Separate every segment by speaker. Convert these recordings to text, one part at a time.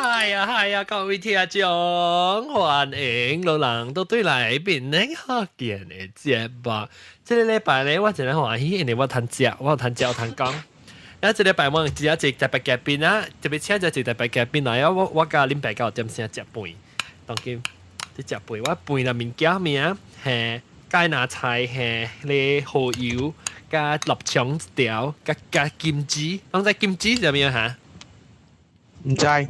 Speaker 1: 係啊係啊，各位聽眾，歡迎老人都對來檳城福建的節目。這个禮拜咧，我真係歡喜，因為我趁食，我趁食，我趁講。啊，這禮拜我只一個特別嘉賓啊，特別請咗一個特別嘉賓來啊，我佮恁爸九點聲食飯，當今佇食飯，我飯的物件名係芥拿菜，係咧蠔油，佮臘腸一條，佮佮金枝，攏知金枝是啥物哈？
Speaker 2: 毋知。
Speaker 3: 知。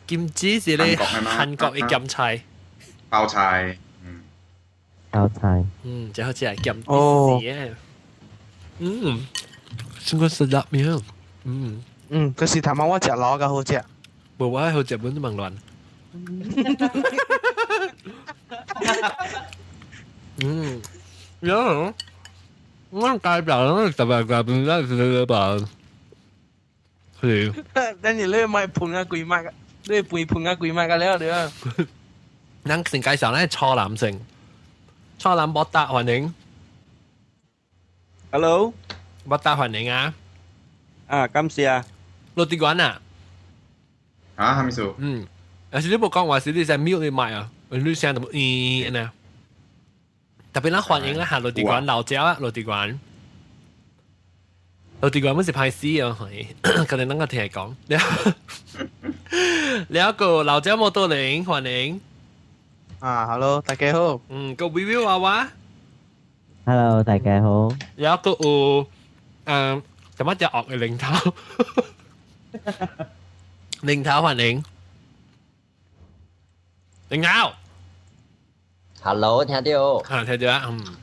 Speaker 1: 金枝是咧韓國的鹹菜。
Speaker 3: 包菜，嗯。
Speaker 4: 包菜。
Speaker 1: 嗯，真好食，鹹
Speaker 2: 哦。
Speaker 1: 嗯，sungguh sedapnya。嗯。
Speaker 2: 嗯，可是頭毛我食滷較好食。
Speaker 1: 無我好食本都忙亂。嗯，有，我代表特別嘉賓咱是吧？是。
Speaker 2: 等陣你咪盤啊幾麥，你背盤啊幾麥個了對啊。
Speaker 1: 咱先介紹咱初男性，初男博達歡迎。
Speaker 5: Hello，
Speaker 1: 博達歡迎啊！
Speaker 5: 啊，感謝啊。
Speaker 1: 落地館啊？
Speaker 3: 啊，啥物事？
Speaker 1: 嗯，有時你無講話，是你在 mute 你麥啊，你聲就咦呢？特別咱歡迎咧，下落地館老椒啊，落地館，落地館本是歹死啊，可能咱個聽講。了個老椒摩托林歡迎。
Speaker 2: 啊，Hello，大家好。
Speaker 1: 嗯，個 V V 娃娃。
Speaker 4: Hello，大家好。
Speaker 1: 有一個有，嗯，怎麼隻惡嘅領頭？領頭歡迎。領頭。
Speaker 6: Hello，聽到。
Speaker 1: 啊，聽到啊，嗯。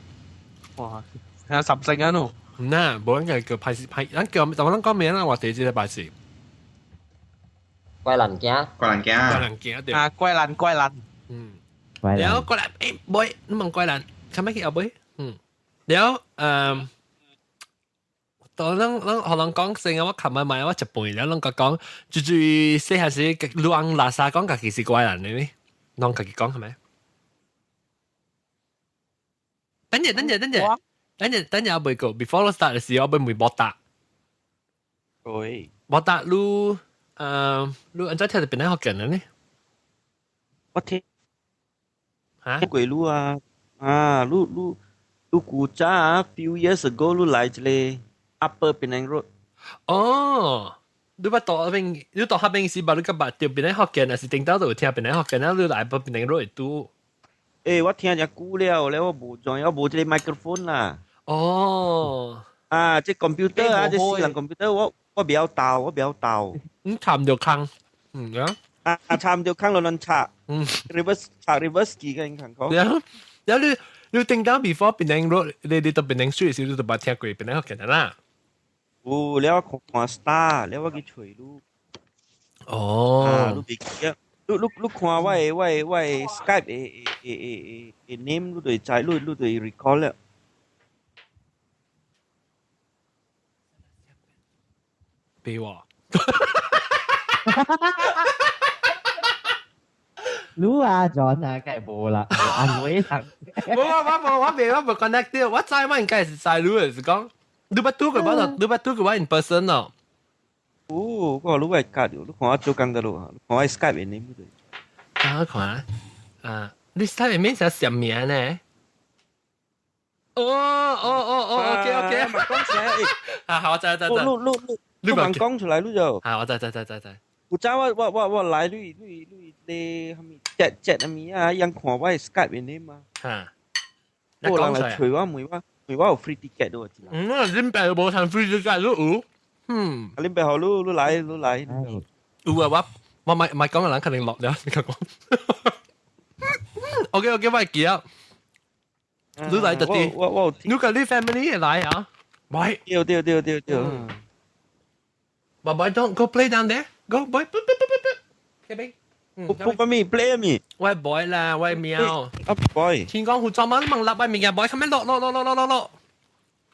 Speaker 2: 哇，聽十聲啊喏。
Speaker 1: 唔呐，無人叫歹勢歹，咱叫，怎麼咱講名啦？我第一個歹勢。
Speaker 6: 怪難驚。
Speaker 3: 怪難驚。
Speaker 1: 怪難驚對。
Speaker 2: 啊，怪難怪難。
Speaker 1: 嗯。
Speaker 4: 怪
Speaker 1: 了過來，欸，妹，你問怪難，看咩去後尾？嗯。了，嗯。當咱咱予人講先啊，我琴日買我食飯了，攏共講，最最細漢時，亂垃圾講家己是怪人的呢，攏家己講係咪？等陣等陣等陣，等陣等陣我未過，before 我 start 的時候，我欲問博達。
Speaker 5: 對。
Speaker 1: 博達你，你按怎聽著檳城福建的呢？
Speaker 5: 我聽。
Speaker 1: 嚇？
Speaker 5: 過你啊，啊，你你你古早啊，few years ago 你來一个 Upper Penang Road。
Speaker 1: 哦，你捌到彼邊，你到彼邊時捌你佮捌著檳城福建，還是頂頭就有聽檳城福建啊？你來 Upper Penang Road 會拄。
Speaker 5: 欸，我聽誠久了，了我無裝，我無這个 microphone 啦。
Speaker 1: 哦。
Speaker 5: 啊，這 computer 啊，這私人 computer 我我袂曉鬥，我袂曉鬥。
Speaker 1: 你插著空，嗯啊。
Speaker 5: 啊，插著空亂亂插。
Speaker 1: 嗯。
Speaker 5: reverse 插 reverse 機個，你看講。
Speaker 1: 了，了你你頂頭 before Penang Road，你你到檳城水的時，你就捌聽過檳城福建啦。
Speaker 5: 有，了我看 star，了我去揣你。
Speaker 1: 哦。
Speaker 5: 啊，你袂記得？你你你看我的我的我的 Skype 的的的的 name，你就會知，你你就會 recall 了。
Speaker 1: 俾我。
Speaker 4: 你啊，John 啊，梗係無啦，阿妹人。
Speaker 1: 無我我無我未我無 connect 到，我知我應該是知你的，是講你捌拄過我，你捌拄過我 in person 咯。
Speaker 5: 哦，我你會教你看我做工的咯，看我 Skype 的 name 對。
Speaker 1: 啊，我看啊，你 Skype 名寫什名呢？哦哦哦哦，OK OK，
Speaker 5: 講出來，
Speaker 1: 啊，好，我知知知。
Speaker 5: 你你你你慢講出來，你就。
Speaker 1: 啊，我知知知知知。
Speaker 5: 有早我我我我來你你你你啥物 chat chat 啥物啊，人看我 Skype 的 name 嘛。
Speaker 1: 哈。
Speaker 5: 有人來揣我問我問我有 free ticket 都有。
Speaker 1: 嗯，恁爸無趁 free ticket 都有。嗯。
Speaker 5: 啊，恁爸予你你來你來。
Speaker 1: 有啊，我我咪咪講嘅人肯定落了，你講。OK OK，我會記啊。你來特啲，
Speaker 5: 我我
Speaker 1: 你佮你 family 會來啊？喂。
Speaker 5: 對對對對對。
Speaker 1: But boy, don't go play down there. Go boy. 不不不不不。Kevin。
Speaker 5: 不不不咪 play 咪。
Speaker 1: 我 boy 啦，我喵。
Speaker 5: 啊 boy。
Speaker 1: 天光湖裝乜都問立我物件 boy，後面落落落落落落落。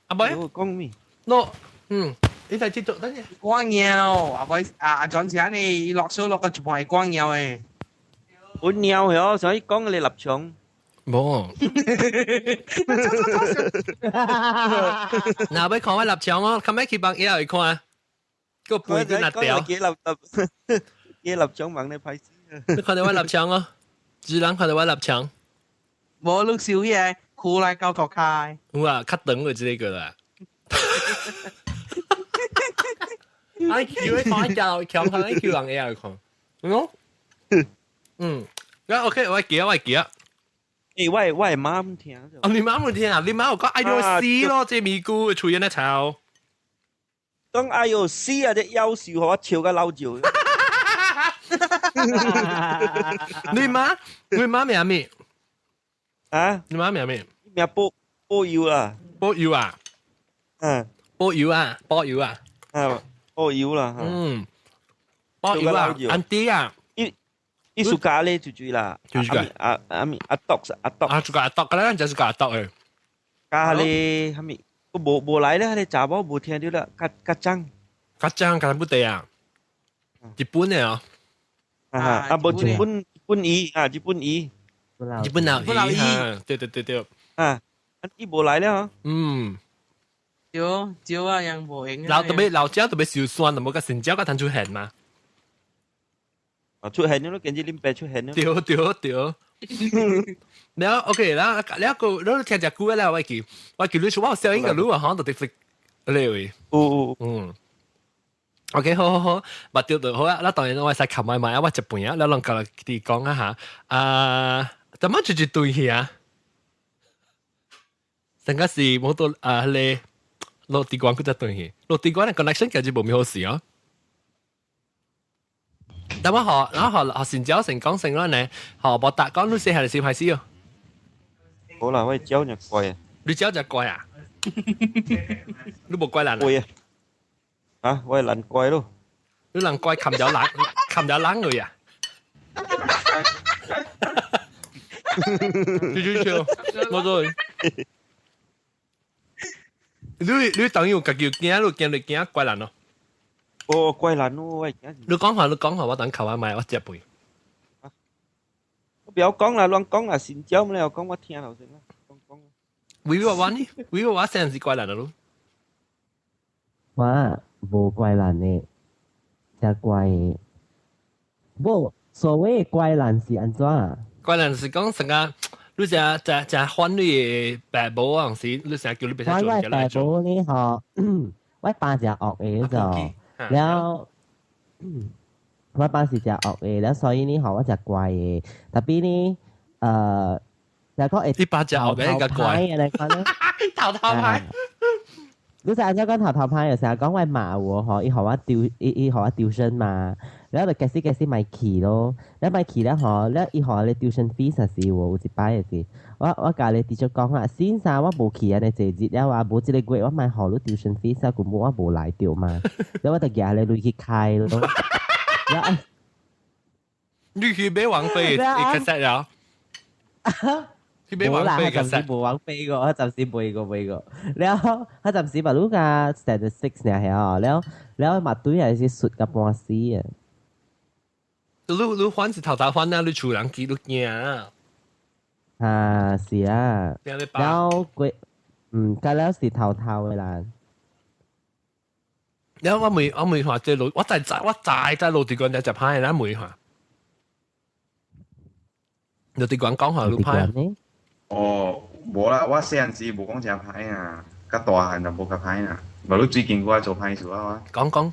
Speaker 1: 阿 boy。
Speaker 5: 講咪。
Speaker 1: 落，嗯，你再繼續等陣。
Speaker 2: 光尿，阿 boy 阿阿張子你落水落個全部係光尿誒。
Speaker 5: 我尿係所以講你立場。
Speaker 1: 無。嗱，欲看我立場哦，後尾去幫伊會看。個背就拿掉。
Speaker 5: 記立立，嘅立場問你歹勢。
Speaker 1: 你看到我立場哦？自然看到我立場。
Speaker 2: 無你笑嘢，褲來交托開。
Speaker 1: 有啊，較長就這個啦。哎，叫你看教強看，叫人會看。嗯，嗯，啊 OK，我記啊，我記啊。
Speaker 5: 欸，我媽唔聽。
Speaker 1: 哦，你媽唔聽啊？你媽有講哎喲死咯，這咪咕出現咧吵。
Speaker 5: 講哎喲死啊！這夭壽，我笑甲老笑。
Speaker 1: 你媽，你媽名咩？
Speaker 5: 啊？
Speaker 1: 你媽名咩？
Speaker 5: 名保保佑啦。
Speaker 1: 保佑啊？
Speaker 5: 嗯。
Speaker 1: 保佑啊！保佑啊！
Speaker 5: 啊，保佑啦。
Speaker 1: 嗯。保佑啊！安迪啊！
Speaker 5: 伊暑假咧就住啦，
Speaker 1: 就是個
Speaker 5: 阿阿阿篤阿篤，
Speaker 1: 啊，就個阿篤，嗰陣就是個阿篤誒。
Speaker 5: 加咧，係咪？無無來咧，你查某無聽到啦，較較髒，
Speaker 1: 較髒，較不對啊。日本的啊，
Speaker 5: 啊啊，無日本日本伊啊，日本伊，
Speaker 1: 日本老伊，對對對對，
Speaker 5: 啊，伊無來了，
Speaker 1: 嗯，
Speaker 2: 對對啊，樣無用。
Speaker 1: 老特別老椒特別受酸，就無個成椒個彈出現嘛。
Speaker 5: 啊，出現了，跟住恁爸出現了。
Speaker 1: 對對對。了 OK 啦，了個你聽隻歌啦，我記，我記你說我小英個路啊，可能就得你位。
Speaker 5: 有
Speaker 1: 嗯。OK，好好好，捌掉就好啊。那當然我會使冚埋埋啊，我一半啊，你攏甲佢講啊嚇。啊，怎麼就對去啊？成個是冇到啊，你落地關佢就對去，落地關嘅 connection 其實無咩好事啊。但我學，然後學學善招成講成啦呢，學無達講你細漢時歹勢哦。
Speaker 5: 好啦，我招就怪啊。
Speaker 1: 你招就怪啊？你無怪人啊？
Speaker 5: 怪啊！啊，我係難怪咯。
Speaker 1: 你難怪冚咗冷，冚咗冷佢啊！笑笑笑，冇錯。你等於家己驚，你驚你驚怪人咯。
Speaker 5: 哦，怪人咯，我驚。
Speaker 1: 你講話，你講話，我等求下買，我接背。
Speaker 5: 我不要講啦，亂講啦，新椒你又講我聽就先啦，講講。
Speaker 1: 為我玩呢？為我玩成是怪人咯。
Speaker 4: 我無怪人的，真怪的。無所謂怪人是按怎？
Speaker 1: 怪人是講成個，你成成成反你的爸母嗰陣時，你成日叫你別使做
Speaker 4: 我我爸母呢？吼，我爸真惡的就。了，我爸是真惡的，了所以呢，吼我真乖的。特別呢，就講會
Speaker 1: 你爸真惡嘅，較乖。頭頭歹。
Speaker 4: 你成日講頭頭歹，又成日講我媽喎，吼，伊予我丟，伊伊予我丟身嘛。了就開始開始莫去咯，了莫去了吼，了伊予我咧 tuition fees 是有有一擺的是，我共咧 teacher 講啦，先生我無去按呢濟日了啊，無這個月我莫予你 tuition fees 啊，根本我無來著嘛，了我就舉咧鐳去開咯。了
Speaker 1: 你去買王菲的卡了？去買王菲
Speaker 4: 暫時無王菲個，我暫時袂過袂過。了，我暫時嘛，你甲 standard six 爾係哦，了了嘛對係是術甲半死啊。
Speaker 1: 你反是頭頭反啊！你厝人記你驚啊！
Speaker 4: 啊，是啊。了過，嗯，甲了是頭頭的啦。
Speaker 1: 了我問我問下這路，我在在我在在路地關在食歹的，咱問下。路地關講下路歹。
Speaker 3: 哦，無啦，我細漢時無講誠歹啊，較大漢就無較歹啊。無你最近我做歹事啊，我。
Speaker 1: 講講。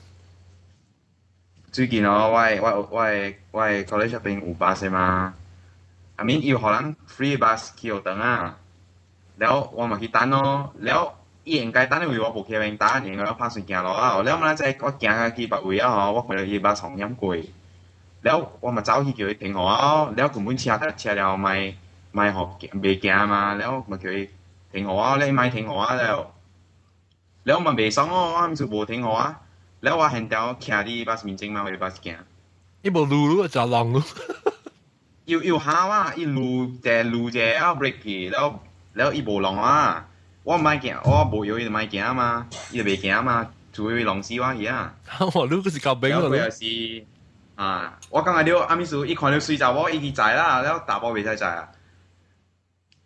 Speaker 3: 最近哦，我的 college 那邊有 bus 嘛，I mean 伊予人 free bus 去學堂啊，了我嘛去等咯，了伊應該等的位我無去那邊等，因為我拍算行路啊，了我才我行到去別位啊吼，我看到伊 bus 紅險過，了我嘛走去叫伊停予我，了根本車車了莫莫予袂行嘛，了嘛叫伊停予我，了伊莫停予我了，了我嘛袂爽哦，我毋是無停予我。了我現條徛佇巴士面前嘛，為巴士行。
Speaker 1: 伊無路路就浪路。
Speaker 3: 又又下啊，伊路者路者啊 break 去，了了伊無浪啊。我毋愛行，我無藥伊就毋愛行嘛，伊就袂行嘛，除非弄死我去啊。
Speaker 1: 我你閣是夠兵
Speaker 3: 了是啊，我感覺了阿咪叔，伊看著水查某，伊去載啦，了查某袂使載啊。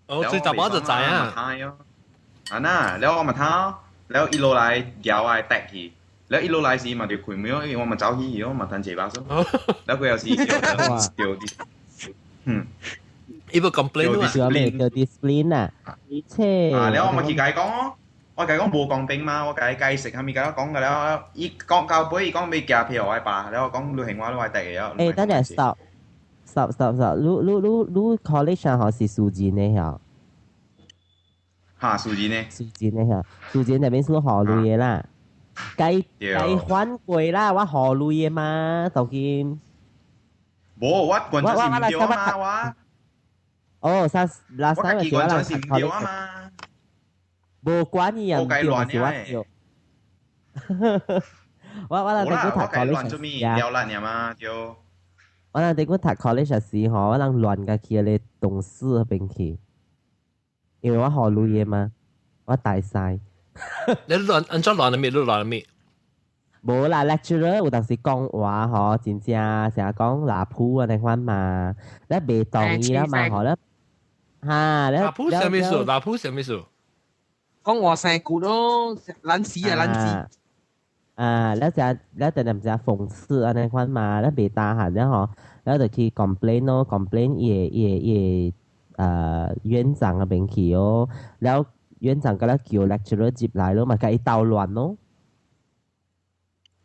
Speaker 1: 哦，水查某就載啊。
Speaker 3: 啊那，了我嘛偷，了伊落來搖我的趯去。了一路來時嘛就開門，因為我嘛走去，我嘛趁坐巴士。了佢又是叫叫嗯，
Speaker 1: 伊無 complain 啊，
Speaker 4: 叫咩叫 discipline 啊？切！
Speaker 3: 啊，了我嘛去共伊講哦，我共伊講無公平嘛，我共伊解釋，蝦米共我講個了，伊講到尾伊講欲寄票予我爸，了我講你還我你愛得嘅了。
Speaker 4: 欸，等陣 stop stop stop stop，你你你你 college 上學是私人的嚇？
Speaker 3: 哈，私人的。
Speaker 4: 私人的嚇，私人那邊是學類的啦。計計還過啦，我學類的嘛，就見。
Speaker 3: 無，我完全是毋對啊嘛，我。
Speaker 4: 哦，啥？
Speaker 3: 我家己完全是毋對啊嘛。
Speaker 4: 無管伊啊，毋對是我對。我我人哋讀 college
Speaker 3: 啊，了爛嘛，對。
Speaker 4: 我人哋讀 college 時吼，我人亂甲去咧董事彼邊去，因為我學類的嘛，我大細。
Speaker 1: 你亂按怎亂了咩？你亂了咩？
Speaker 4: 無啦，lecturer 有當時講話吼，真正成日講拉普啊那款嘛，你袂同意啦嘛，吼咧嚇，
Speaker 1: 拉普啥物事？拉普啥物事？
Speaker 2: 講話生骨咯，懶死啊懶死！
Speaker 4: 啊，你成你等陣唔知諷刺啊那款嘛，你袂打閒了吼，你就去 complain 咯，complain 伊個伊個伊個院長彼邊去哦，了院長共伊叫 lecturer 入來咯，嘛共伊搗亂咯。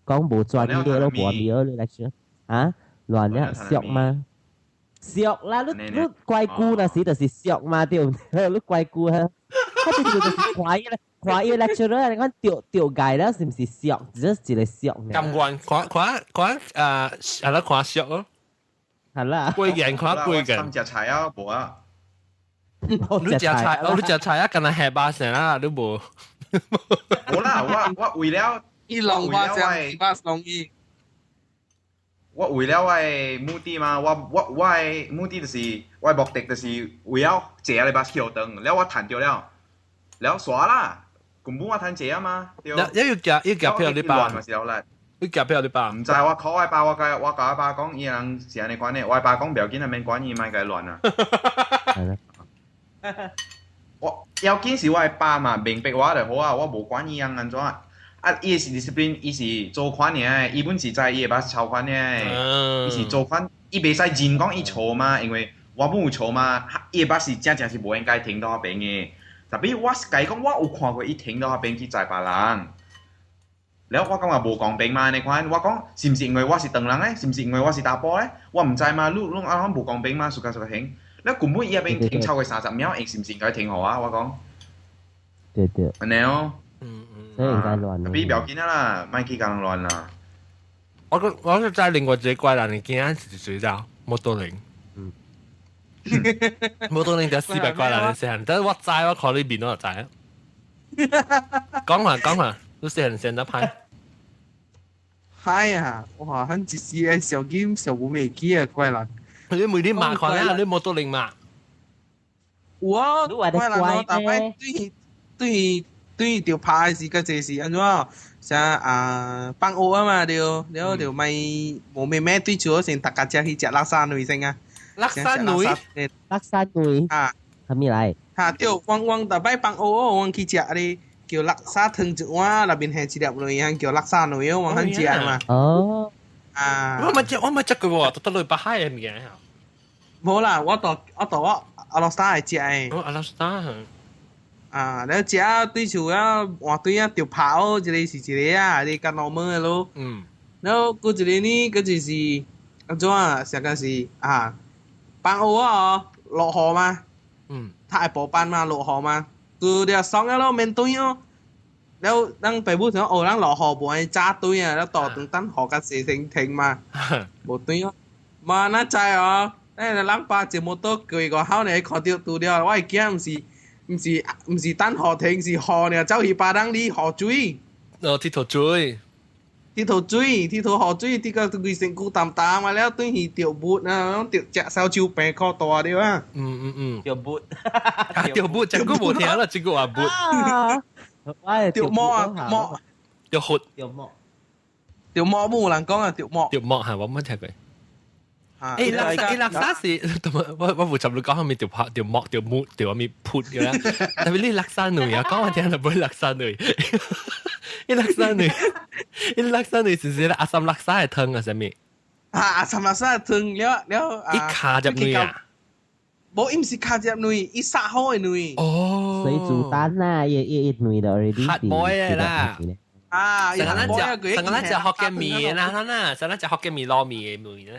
Speaker 4: 講無專業咯，無咩咯，lecturer 啊，亂了俗嘛，俗啦，你你怪姑那時就是俗嘛，對唔對？你怪姑啊，他就是看伊咧，看伊 lecturer，你講著著界了，是毋是俗？只是一個俗。
Speaker 1: 甘願看看看啊，係啦，看俗咯。
Speaker 4: 係啦。
Speaker 1: 貴人看貴人。
Speaker 3: 食菜啊，無啊。
Speaker 1: 你食菜，哦，你食菜啊，敢若下巴成啊，你無。
Speaker 3: 無啦，我我為了。
Speaker 2: 伊浪花食巴送伊。
Speaker 3: 我為了我的目的嘛，我我我的目的就是我的目的就是為了坐個巴士去學堂，了我趁著了，了煞啦，根本我趁坐啊嘛，對。
Speaker 1: 你要寄要寄票你爸？你寄票你爸？
Speaker 3: 毋知我 call 我爸，我共我共我爸講，伊人是按呢款的，我爸講不要緊啊，免管伊，莫共伊亂啊。我要緊是我的爸嘛，明白我就好啊，我無管伊人按怎。啊，伊是 discipline，伊是做款爾，伊本是知伊的巴士超款爾，伊是做款，伊袂使認講伊錯嘛，因為我本有錯嘛，伊的巴士真正是無應該停到彼邊的。特別我是共伊講，我有看過伊停到彼邊去載別人。了我感覺無公平嘛，按呢款，我講是毋是因為我是唐人咧？是毋是因為我是查埔咧？我毋知嘛，你攏按怎無公平嘛？自家自家停。了根本伊彼邊停超過30秒，會是毋是應該停予我？我講。
Speaker 4: 對對。
Speaker 3: 按呢哦。
Speaker 4: 所以應該亂。
Speaker 3: 比不要緊啦，莫去共人亂啦。
Speaker 1: 我個我知另外一個怪人的囝是誰啦？摩托輪。嗯。摩托輪就400怪人的細漢，但是我知我看你面我就知。講下講下，你細漢先得歹。
Speaker 2: 歹啊！哇，很一時的小金小無袂記啊，怪人。
Speaker 1: 你每日罵看啦，你摩托輪罵。
Speaker 2: 有啊，怪人咯，逐擺對對。對著拍的時，較濟是按怎？啥啊放學啊嘛對，了就莫無咩咩對厝先逐家食去食叻沙糜先啊。
Speaker 1: 叻沙糜？
Speaker 4: 叻沙糜
Speaker 2: 啊？
Speaker 4: 啥物來？
Speaker 2: 哈對，阮阮逐擺放學哦，阮去食咧叫叻沙湯一碗，內面還一粒卵，叫叻沙糜哦，阮肯食嘛。
Speaker 4: 哦。
Speaker 2: 啊！
Speaker 1: 我冇食，我冇食過喎，都落北海的物件。
Speaker 2: 無啦，我到我到我阿羅沙會食的。
Speaker 1: 哦，阿羅沙。
Speaker 2: 啊，了食對厝啊換對啊，著拍哦，一個是一個啊，一個較 normal 的咯。
Speaker 1: 嗯。
Speaker 2: 了閣一個呢，閣就是按怎啊？啥個是啊？放學啊，落雨嘛。
Speaker 1: 嗯。
Speaker 2: 讀下晡班嘛，落雨嘛，佢了爽了咯，免轉哦。了，咱爸母想哦，咱落雨無愛早轉啊，了倒轉等雨較細先停嘛，無轉哦。嘛，哪知哦？那人爸坐摩托過外口呢，看著拄著，我的囝毋是。毋是毋是等雨停，是雨呢，走去巴東裡雨水。
Speaker 1: 哦，鐵頭水。
Speaker 2: 鐵頭水，鐵頭雨水，鐵到規身軀澹澹啊，了轉去著物啊，攏著食燒酒病苦大著啊。
Speaker 1: 嗯嗯嗯。
Speaker 5: 著物。
Speaker 1: 著物，這句無聽啦，這句話物。
Speaker 2: 著毛啊毛。
Speaker 1: 著血。
Speaker 4: 著毛。
Speaker 2: 著毛無人講啊，著毛。
Speaker 1: 著毛係我冇聽過。欸，垃圾，垃圾是，我負責你講後面就拍就剝就抹就後面潑嘅啦。特別你垃圾女啊，講我聽就唔會垃圾女。伊垃圾女，伊垃圾女是是阿三垃圾嘅湯啊，啥物？
Speaker 2: 啊，阿三垃圾嘅湯了了
Speaker 1: 伊卡入女啊？
Speaker 2: 無，伊毋是卡入女，伊殺好嘅女。
Speaker 1: 哦。
Speaker 4: 水煮蛋啦，伊伊伊女的 already。
Speaker 1: 黑 boy 嘅啦。
Speaker 2: 啊，
Speaker 1: 成個咱食，成個咱食福建麵啦，啦，成個咱食福建麵撈麵嘅麵啦。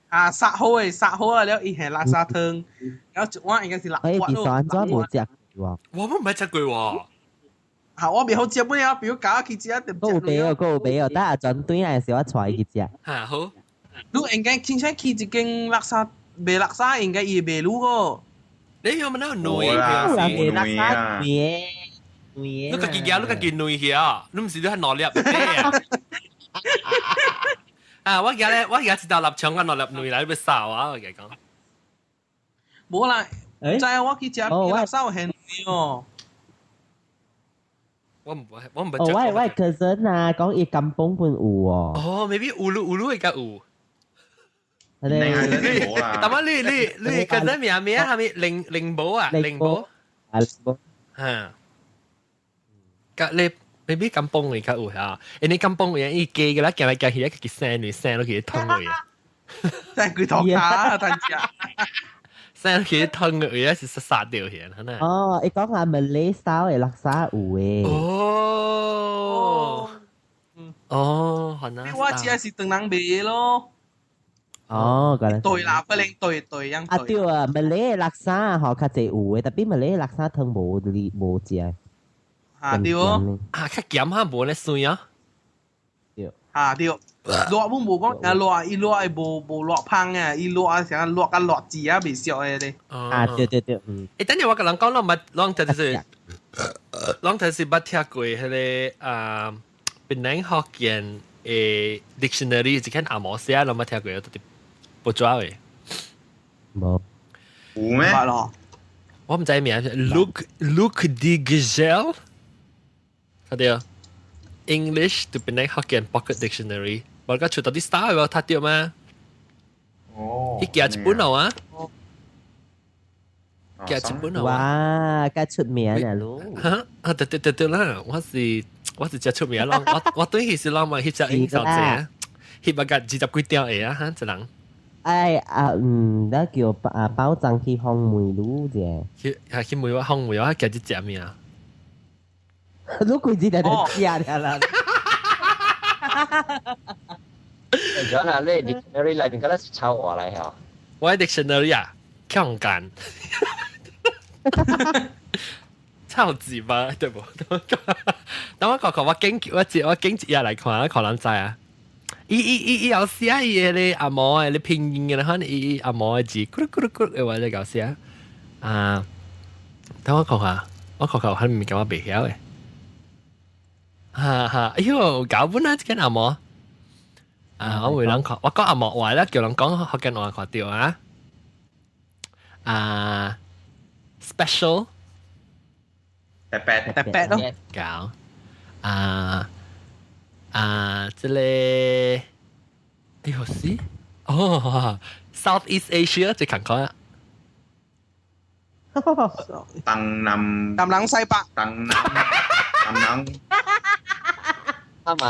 Speaker 2: 啊，殺好嘅，殺好啊！了，伊係垃圾湯，然後一碗應該是六
Speaker 4: 碗咯。我怎無食過？
Speaker 1: 我唔捌食過喎。
Speaker 2: 嚇，我未好食本啊，比如搞去食，就
Speaker 4: 夠有味哦，夠有味哦！等阿轉轉來時，我帶伊去食。
Speaker 1: 嚇好。
Speaker 2: 你應該凊彩去一間垃圾賣垃圾，應該伊賣滷個。
Speaker 1: 你有冇那個
Speaker 3: 啦？
Speaker 4: 賣垃圾糜
Speaker 1: 糜。你家己夾，你家己糜去啊！你毋是你係攞粒啊？啊！我而家咧，我而家知道立場我攞粒糜來要掃啊！我講。
Speaker 2: 無啦，知啊！我去食垃圾係糜哦。
Speaker 1: 我唔我唔
Speaker 4: 哦，我 cousin 啊，講伊甘榜本有哦。
Speaker 1: 哦，maybe 有魯有魯會較有。
Speaker 4: 你
Speaker 3: 你
Speaker 1: 但係你你你 cousin 名名係咪靈靈寶啊？靈寶
Speaker 4: 啊，靈寶。
Speaker 1: 嚇。隔你 maybe 甘榜會較有嚇，因為甘榜嘅伊加嘅啦，行來行去，一個生女生落去湯去啊。
Speaker 2: 真係佢頭卡，但係。
Speaker 1: 生去湯嘅，而家是殺掉去，係咪？
Speaker 4: 哦，伊講下馬來 style 嘅叻沙有誒。
Speaker 1: 哦。哦，係啊。
Speaker 2: 我只係是當人賣咯。
Speaker 4: 哦，
Speaker 2: 對啦，不能對對樣。
Speaker 4: 啊對啊，馬來叻沙吼較濟有誒，特別馬來叻沙湯無哩無食。
Speaker 2: 啊對哦。
Speaker 1: 啊，較鹹哈無咧酸啊。
Speaker 4: 對。
Speaker 2: 啊對。熱本無講，啊熱伊熱會無無熱芳啊，伊熱成熱甲熱字啊，袂熟的咧。
Speaker 4: 啊對對對，嗯。
Speaker 1: 欸，等陣我共人講，攏捌，攏就是，攏就是捌聽過彼个啊，檳榔福建的 dictionary 一間阿毛寫，攏捌聽過，都佇報紙的。
Speaker 4: 無。
Speaker 3: 有咩？
Speaker 1: 我毋知名，Luc Luc de Gazelle，睇到 English to Penang Hokkien Pocket Dictionary。無個出到啲 star 喎，睇到嗎？
Speaker 3: 哦，
Speaker 1: 伊寄一本了啊！寄一本了
Speaker 4: 啊！哇，較出名啊，咯！
Speaker 1: 嚇啊！對對對對啦，我是我是真出名咯，我我對彼時攏嘛翕隻影相者，翕啊個二十幾張的啊，嚇一人。
Speaker 4: 哎啊嗯，那叫啊包裝去訪問你者。
Speaker 1: 去係去問我訪問我，寄一隻名。
Speaker 4: 你規日在咧食啦。
Speaker 6: 你講啊，你 dictionary 內面敢若是抄話來嚇？
Speaker 1: 我 dictionary 啊，強姦，抄字吧，對無？等我講講，我經我接我經一日來看，可能知啊。伊伊伊伊有寫伊个咧阿毛的咧拼音的，可能伊伊阿毛的字，咕嚕咕嚕咕嚕的話咧搞寫啊。等我看下，我看看，可能物件我袂曉的。哈哈，哎喲，搞本啊，這間阿毛。啊，我會人看，我講阿毛話啦，叫人講福建話看著啊。啊，special，
Speaker 3: 特別
Speaker 2: 特別咯，
Speaker 1: 搞啊啊，這個，哎喲是，哦，Southeast Asia 這看看啊。
Speaker 3: 東南
Speaker 2: 南南西北，
Speaker 3: 東南東南，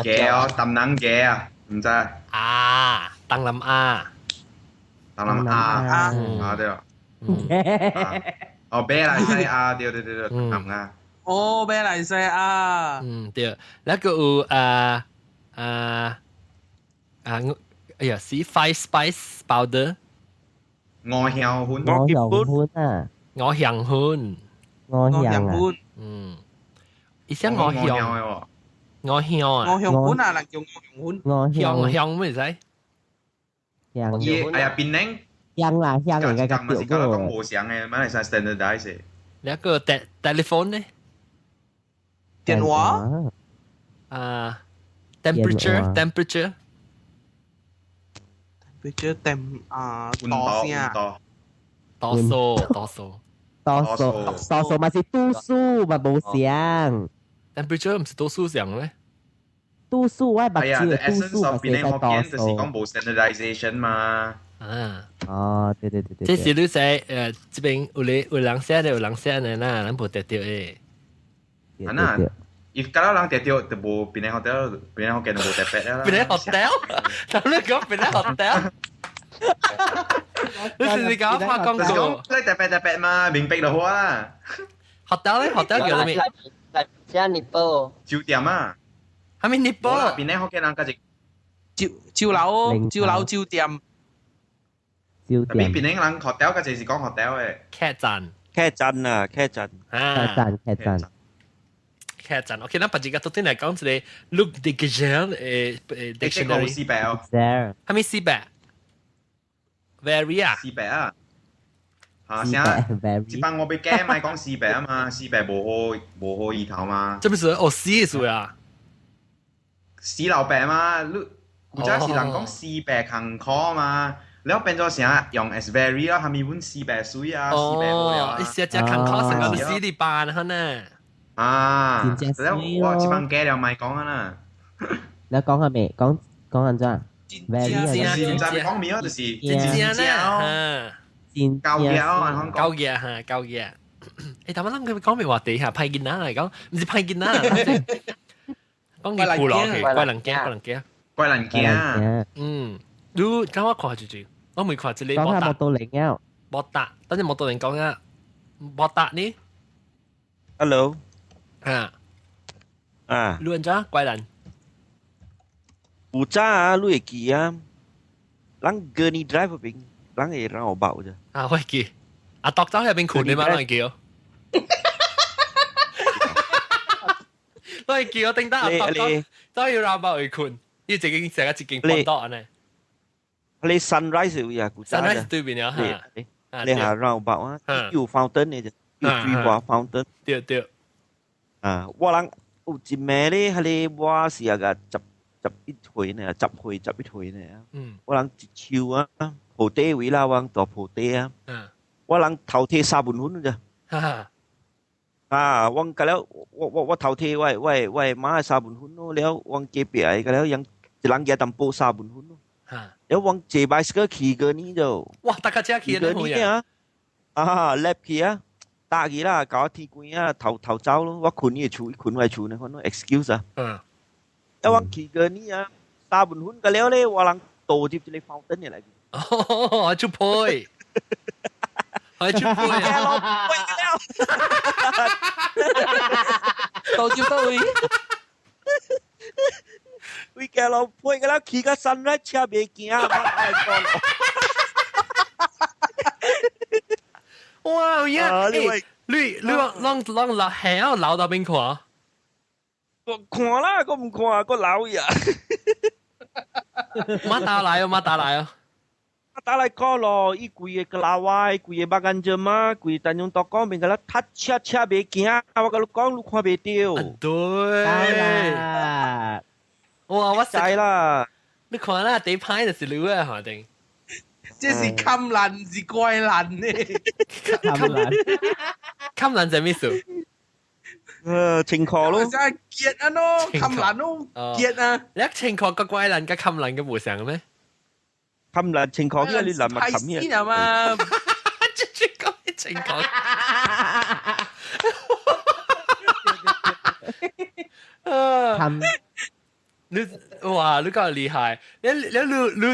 Speaker 3: 嘅哦，東南嘅啊，毋知。
Speaker 1: 啊，東南亞，
Speaker 3: 東南亞啊對，哦，馬來西亞對對對對，東南亞。
Speaker 2: 哦，馬來西亞。
Speaker 1: 嗯對，那個有啊啊啊，哎呀，是 five spice powder。
Speaker 3: 五香粉，
Speaker 4: 五香粉啊，
Speaker 1: 五香粉，
Speaker 4: 五香啊，
Speaker 1: 嗯，伊寫五香，五香啊，
Speaker 2: 五香粉啊，人叫五香粉，
Speaker 4: 五
Speaker 1: 香香咩使？
Speaker 4: 香，
Speaker 3: 伊哎呀，檳榔
Speaker 4: 香啦香，應該較對
Speaker 3: 個。講無相的，馬來西亞 standardize。
Speaker 1: 那個 telephone 呢？
Speaker 2: 電話。
Speaker 1: 啊，temperature temperature。
Speaker 2: temperature 電啊，多聲。
Speaker 1: 多數多數
Speaker 4: 多數多數嘛是度數嘛無相。
Speaker 1: temperature 毋是度數上咩？
Speaker 4: 度數我目睭的度數嘛
Speaker 3: 是
Speaker 4: 使多數。
Speaker 3: 就是講無 standardization 嘛。
Speaker 1: 啊。
Speaker 4: 哦，對對對對。
Speaker 1: 這是你寫這邊有咧有人寫的，有人寫的啦，咱無得到的。
Speaker 3: 啊那，伊假如人得到就無邊個 hotel，邊個 hotel 就無特別啦。
Speaker 1: 邊個 hotel？頭你講邊個 hotel？你是你講發廣告？
Speaker 3: 你特別特別嘛，明白就好啊。
Speaker 1: hotel 咧，hotel 叫咩？
Speaker 6: 來，請你報。
Speaker 3: 酒店啊。
Speaker 1: 係咪你報？
Speaker 3: 邊個福建人家
Speaker 2: 酒酒樓，酒樓酒店。
Speaker 4: 酒店。
Speaker 3: 邊邊個人 hotel 家就是講 hotel 的。
Speaker 1: 客棧。
Speaker 5: 客棧啊，客棧。
Speaker 4: 客棧，客棧。
Speaker 1: 客棧，OK，咱別日個昨天來講一個 Look 的 Gazelle 誒 dictionary。
Speaker 3: 四百哦。
Speaker 1: 係咪四百？Very 啊。
Speaker 3: 四百啊。嚇！啥？一般我被驚咪講四百啊嘛，四百無好無好意頭嘛。
Speaker 1: 這不是哦，死意思啊？
Speaker 3: 死老伯嘛，你古早是人講四百艱苦嘛，了變做啥用 as very 啦，係咪阮四百水啊？四百無了啊！
Speaker 1: 你寫只艱苦成個死哩班可能。
Speaker 3: 啊！了我一般假了咪講啊啦。
Speaker 4: 你講下未？講講安怎？very
Speaker 3: 啊，唔知講咩啊？就是
Speaker 1: 真正啊！
Speaker 3: 高嘅啊，
Speaker 1: 高嘅嚇，高嘅。誒，但係咱佢講咩話題嚇？派囡仔嚟講，唔是派囡仔，講佢苦勞去，怪人驚，怪人驚，
Speaker 3: 怪人驚。
Speaker 1: 嗯，你剛我看住住，我未看這個。
Speaker 4: 講下莫多靈啊！
Speaker 1: 莫達，等陣莫多靈講啊，莫達呢
Speaker 5: ？Hello。
Speaker 1: 啊
Speaker 5: 啊！
Speaker 1: 你按怎怪人？
Speaker 5: 古早啊，你會記啊？咱 Gurney Drive 嗰邊。人會讓我爆啫。
Speaker 1: 啊，會記。阿獨走入邊困你嘛，人叫。都係叫我頂得阿獨走，走要讓爆去困，伊一間成個一間半島呢。
Speaker 5: 你 sunrise 位啊，古早
Speaker 1: sunrise 對面啊，
Speaker 5: 你下讓爆啊，有 fountain 的啫，有水花 fountain。
Speaker 1: 對對。
Speaker 5: 啊，我人有一暝咧，彼個我是啊個11歲呢，10歲11歲呢。嗯。我人一手啊。鋪底位啦，我大鋪底啊。我人頭提三文粉咋。啊，我個了，我頭提我媽三文粉咯，了我隔壁個了，人一人加淡薄三文粉咯。了我坐 bicycle 去過呢就。
Speaker 1: 哇！大家車去
Speaker 5: 呢啊？啊，叻去啊，打去啦，搞天光啊，頭頭走咯。我困伊厝，困我厝呢，反正 excuse 啊。嗯。了我去過呢啊，三文粉個了咧，我人倒入一個 fountain 內。
Speaker 1: 哦，出配，係出配啊！
Speaker 2: 到接到位，
Speaker 5: 為家老配個啦，騎個山來車袂行，我愛講。
Speaker 1: 哇！呀，你你啷啷老係要老到邊看？
Speaker 5: 我看啦，我唔看，我老呀。
Speaker 1: 馬打來哦，馬打來哦。
Speaker 5: 打來講咯，伊規個格拉瓦，規個目眼睛嘛，規個單用刀講，變個啦，踢車車袂行，我共你講，你看袂著。
Speaker 1: 對。哇！我
Speaker 5: 知啦。
Speaker 1: 你看啦，第一排就是你啊，肯定。
Speaker 2: 這是冚爛，是怪爛呢？
Speaker 4: 冚爛。
Speaker 1: 冚爛就咩事？
Speaker 5: 情況咯。
Speaker 2: 真係結啊咯，冚爛咯，結啊。
Speaker 1: 你情況個怪爛，跟冚爛嘅無相嘅咩？
Speaker 5: 冚爛情況，因為你難物冚
Speaker 2: 嘢啊嘛，
Speaker 1: 直接講情況。
Speaker 4: 冚
Speaker 1: 你哇！你夠厲害！你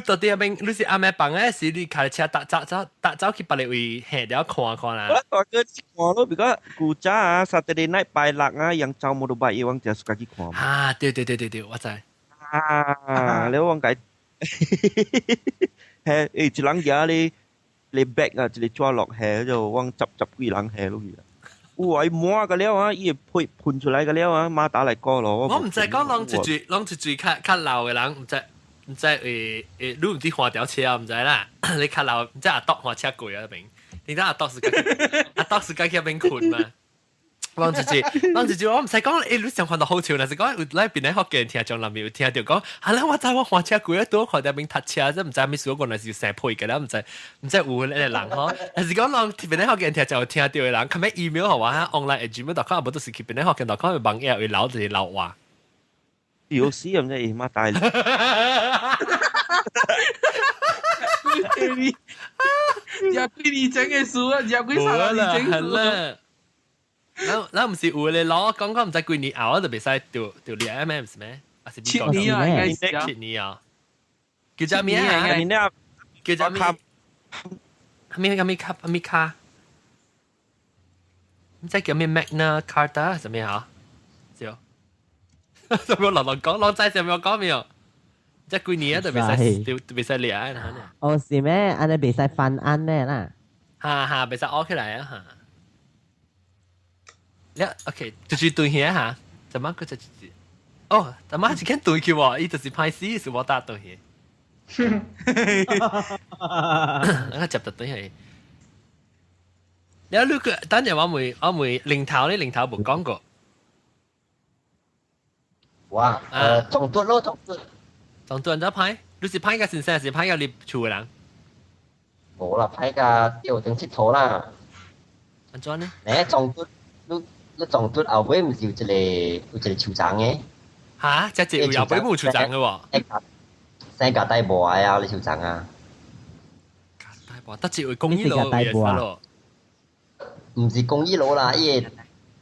Speaker 1: 到底邊？你是阿咩幫嘅？是你開車搭走走搭走去別個位，下了看看啦。
Speaker 5: 我大哥去看咯，比較古早啊，Saturday night 拜六啊，揚州摩托拜伊往就自己看。
Speaker 1: 啊！對對對對對，我知。
Speaker 5: 啊！你往解。係誒，一人舉咧，咧 bag 啊，一個紙落下就往十十幾人下落去啊。有啊，伊滿個了啊，伊會噴噴出來個了啊，馬達來過咯。
Speaker 1: 我毋知講攏一嘴，攏一嘴較較老的人，毋知毋知會會，你毋知換條車啊？毋知啦，你較老，毋知阿篤換車過啊邊？你知阿篤是阿篤是家己邊困嘛？攏一句，攏一句，我毋使講，欸，你上看到好笑，若是講有來邊咧福建聽眾內面有聽著講，啊，啦，我知我換車過啊，拄看到邊塞車，這毋知啥物事，我原來是生配個啦，毋知毋知有迄個人吼。若是講人邊咧福建聽就有聽著的人，較尾 email 予我 online @gmail.com，無都是去邊咧福建 .com 網頁會留一個留話。
Speaker 5: 有時毋知伊媽帶。
Speaker 2: 你廿幾年前嘅事啊，廿幾三十年前
Speaker 1: 係啦。咱咱毋是有咧攞講講毋知幾年後就袂使掉掉你 M M 是咩？啊是
Speaker 2: 7年啊，應該是
Speaker 1: 7年啊。叫做咩啊？叫做咩？咩咩卡咩卡？唔知叫咩 Magna Carta 什麼嚇？就，什麼落落講，落仔什麼講沒有？這幾年啊，就袂使就袂使掠啊！
Speaker 4: 哦，是咩？按呢袂使翻案咩啦？
Speaker 1: 哈哈，袂使拗起來啊！哈。了，OK，就是對起哈，怎麼個就哦，怎麼一間對去喎？伊就是歹死，是我打對起。那個接得對起。了，你個等陣我問我問零頭咧，零頭無講過。
Speaker 6: 哇！撞斷咯，撞斷。
Speaker 1: 撞斷咗歹，你是歹個先生，是歹個你厝的人？
Speaker 6: 無啦，歹個吊燈佚佗啦。
Speaker 1: 按怎呢？
Speaker 6: 誒，撞斷，你你撞斷後尾毋是有一個樹叢的？
Speaker 1: 嚇！這一個後尾冇樹叢的喎。
Speaker 6: 生個大磨啊！你樹叢啊？
Speaker 1: 大磨，得一位公益路咯。
Speaker 6: 毋是公益路啦，伊個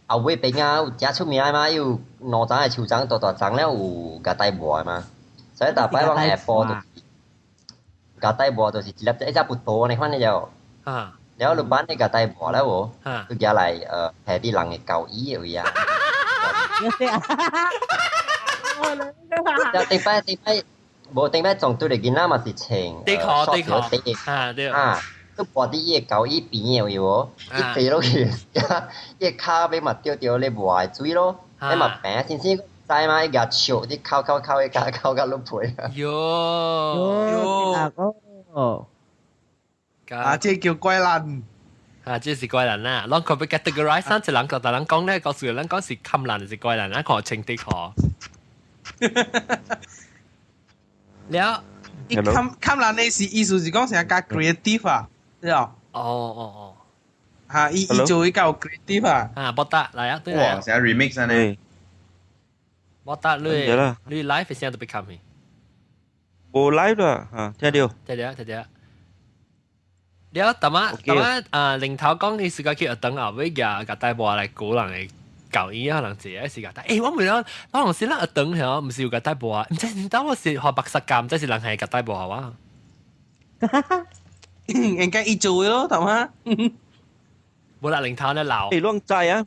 Speaker 6: 後尾邊啊有誠出名嘛，有兩層的樹叢，大大層了有共大磨的嘛。所以逐擺往下晡就是共大磨，就是一粒一隻葡萄按呢款的就。
Speaker 1: 啊。
Speaker 6: 了你挽的共大磨了無？
Speaker 1: 啊。
Speaker 6: 就舉來提佇人的交椅的位啊。了頂擺頂擺，無頂擺撞對的囡仔嘛是穿
Speaker 1: 底褲底褲啊對。
Speaker 6: 啊。都跋佇伊个交椅邊的位無？伊坐落去，伊个跤尾嘛著著咧磨的水咯，你嘛平先生知嘛？伊共笑，你哭哭哭，伊共哭甲落皮啊！
Speaker 1: 喲
Speaker 4: 喲哦！
Speaker 2: 啊，這叫怪人
Speaker 1: 啊，這是怪人啦！攏可被 categorize 三一人個，大人講咧，告訴人講是冚人是怪人，咱看清啲可。了，
Speaker 2: 伊冚冚人的是意思是講成較 creative 啊。對哦。
Speaker 1: 哦哦哦。
Speaker 2: 嚇！伊伊做伊較有 creative 啊。
Speaker 1: 啊，無得來啊，對
Speaker 3: 啊。哇！成 remix 啊呢。
Speaker 1: 無得你，你 live 聲都別冚去。
Speaker 5: 無 live 啦，嚇，聽到。
Speaker 1: 聽到聽到。了，淡仔淡仔啊，零頭講伊是個去學堂後尾舉共大磨來鼓人的教伊啊，人一個是共帶。欸，我問了，我當時咱學堂吼，毋是有共大磨，毋知毋知我是學白色教，毋知是人係共大磨啊？
Speaker 2: 應該伊做的咯，淡仔。
Speaker 1: 無啦，零頭咧鬧。
Speaker 5: 欸，攏知啊？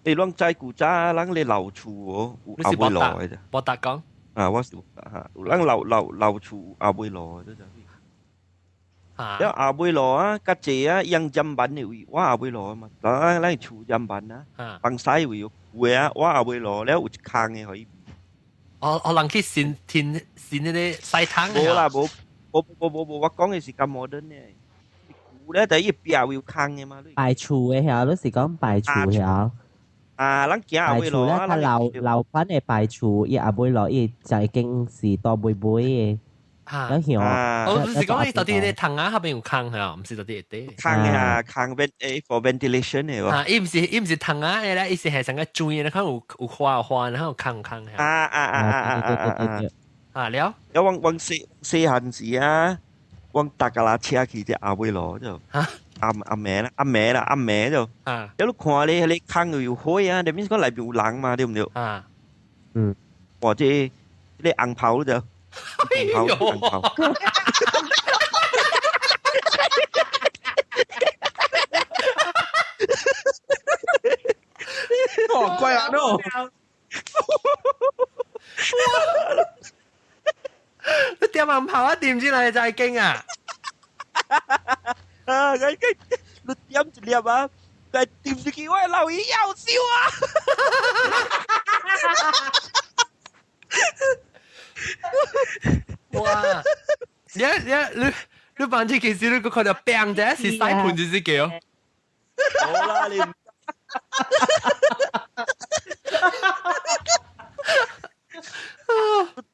Speaker 5: 欸，攏知古早人咧老厝哦，有後尾路的。
Speaker 1: 無達講。
Speaker 5: 啊，我是嚇，有人老老老厝後尾路的。了後尾路啊，較濟啊，養針板的位，我後尾路嘛，咱咱厝針板啊，放西位有的啊，我後尾路了有一空的，予伊。
Speaker 1: 哦哦，人去新天新那個西湯。
Speaker 5: 無啦，無無無無無，我講的是較摩登的。舊咧，第一壁有空的嘛。
Speaker 4: 擺厝的遐，你是講擺厝遐？
Speaker 5: 啊，咱行後尾路啊，
Speaker 4: 他老老款的擺厝，伊後尾路伊就已經是大尾尾的。
Speaker 1: 啊！
Speaker 4: 哦，
Speaker 1: 我是講伊到底咧窗仔後邊有空嚇，毋是到底會底。
Speaker 5: 空啊，空邊誒 for ventilation 的喎。
Speaker 1: 啊，伊毋是伊毋是窗仔的咧，伊是係成個磚的，看有有花有花，然後有空空嚇。
Speaker 5: 啊啊啊啊啊啊！
Speaker 1: 啊了，
Speaker 5: 了我我細細漢時啊，我搭架拉車去只後尾路就，暗暗暝啦，暗暝啦，暗暝就。
Speaker 1: 啊！
Speaker 5: 了你看咧，彼個空又有火啊，內面講內邊有人嘛，對毋對？
Speaker 1: 啊，
Speaker 4: 嗯。
Speaker 5: 哇！這這個紅袍就。
Speaker 1: 哎呦！
Speaker 2: 哦，怪人哦！
Speaker 1: 你點紅袍啊？點知來就驚啊！
Speaker 5: 啊！佢佢你點一粒啊？但點入去我老姨要笑啊！
Speaker 1: 哇！你你你你反正其實你個看到病者是洗盤就是叫。
Speaker 5: 好啦，你。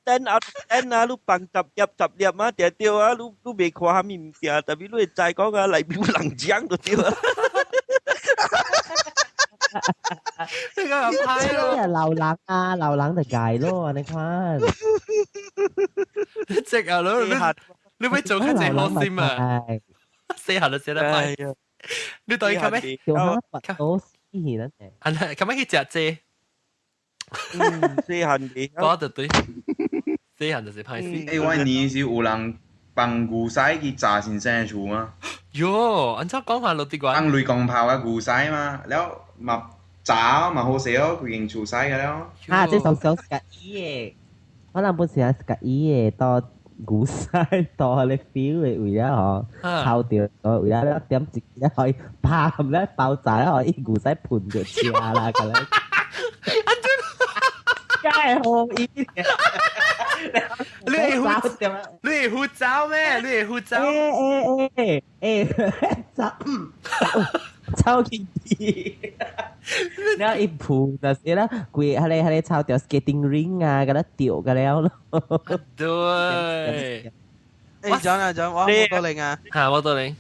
Speaker 5: 等啊等啊，你放十粒十粒啊，定對啊，你你袂看啥物物件，特別你會知講啊，內面有人講就對啊。
Speaker 1: 呢個歹咯，
Speaker 4: 流人啊，流人就解咯，你看。
Speaker 1: 即啊，你你欲做較濟好心啊！細漢就食得歹，你對較咩？
Speaker 4: 叫他多死啦！
Speaker 1: 啊，較咩去食這？
Speaker 5: 嗯，細漢嘅，
Speaker 1: 講得對，細漢就是歹勢。
Speaker 3: 欸，我年是有人放牛屎去炸先生的厝嗎？
Speaker 1: 喲，按怎講法落啲關？
Speaker 3: 放雷公炮嘅牛屎嘛，了嘛炸嘛好勢哦，規間厝屎嘅了。
Speaker 4: 啊，這首首是個伊的，我諗本時係個伊的到牛屎到你 feel 的位了吼，抄掉位了了點一咧可以啪咧爆炸咧，可以牛屎噴就車啦咁樣。梗係好伊。
Speaker 1: 你會你會護照咩？你會護照？
Speaker 4: 欸欸欸欸，走走去啲，然後一鋪就是啦，規係你係你抄掉 skating ring 啊，嗰啲掉嘅了咯。
Speaker 1: 對。
Speaker 2: 欸，講啊講，我冇多零啊。
Speaker 1: 嚇，冇多零。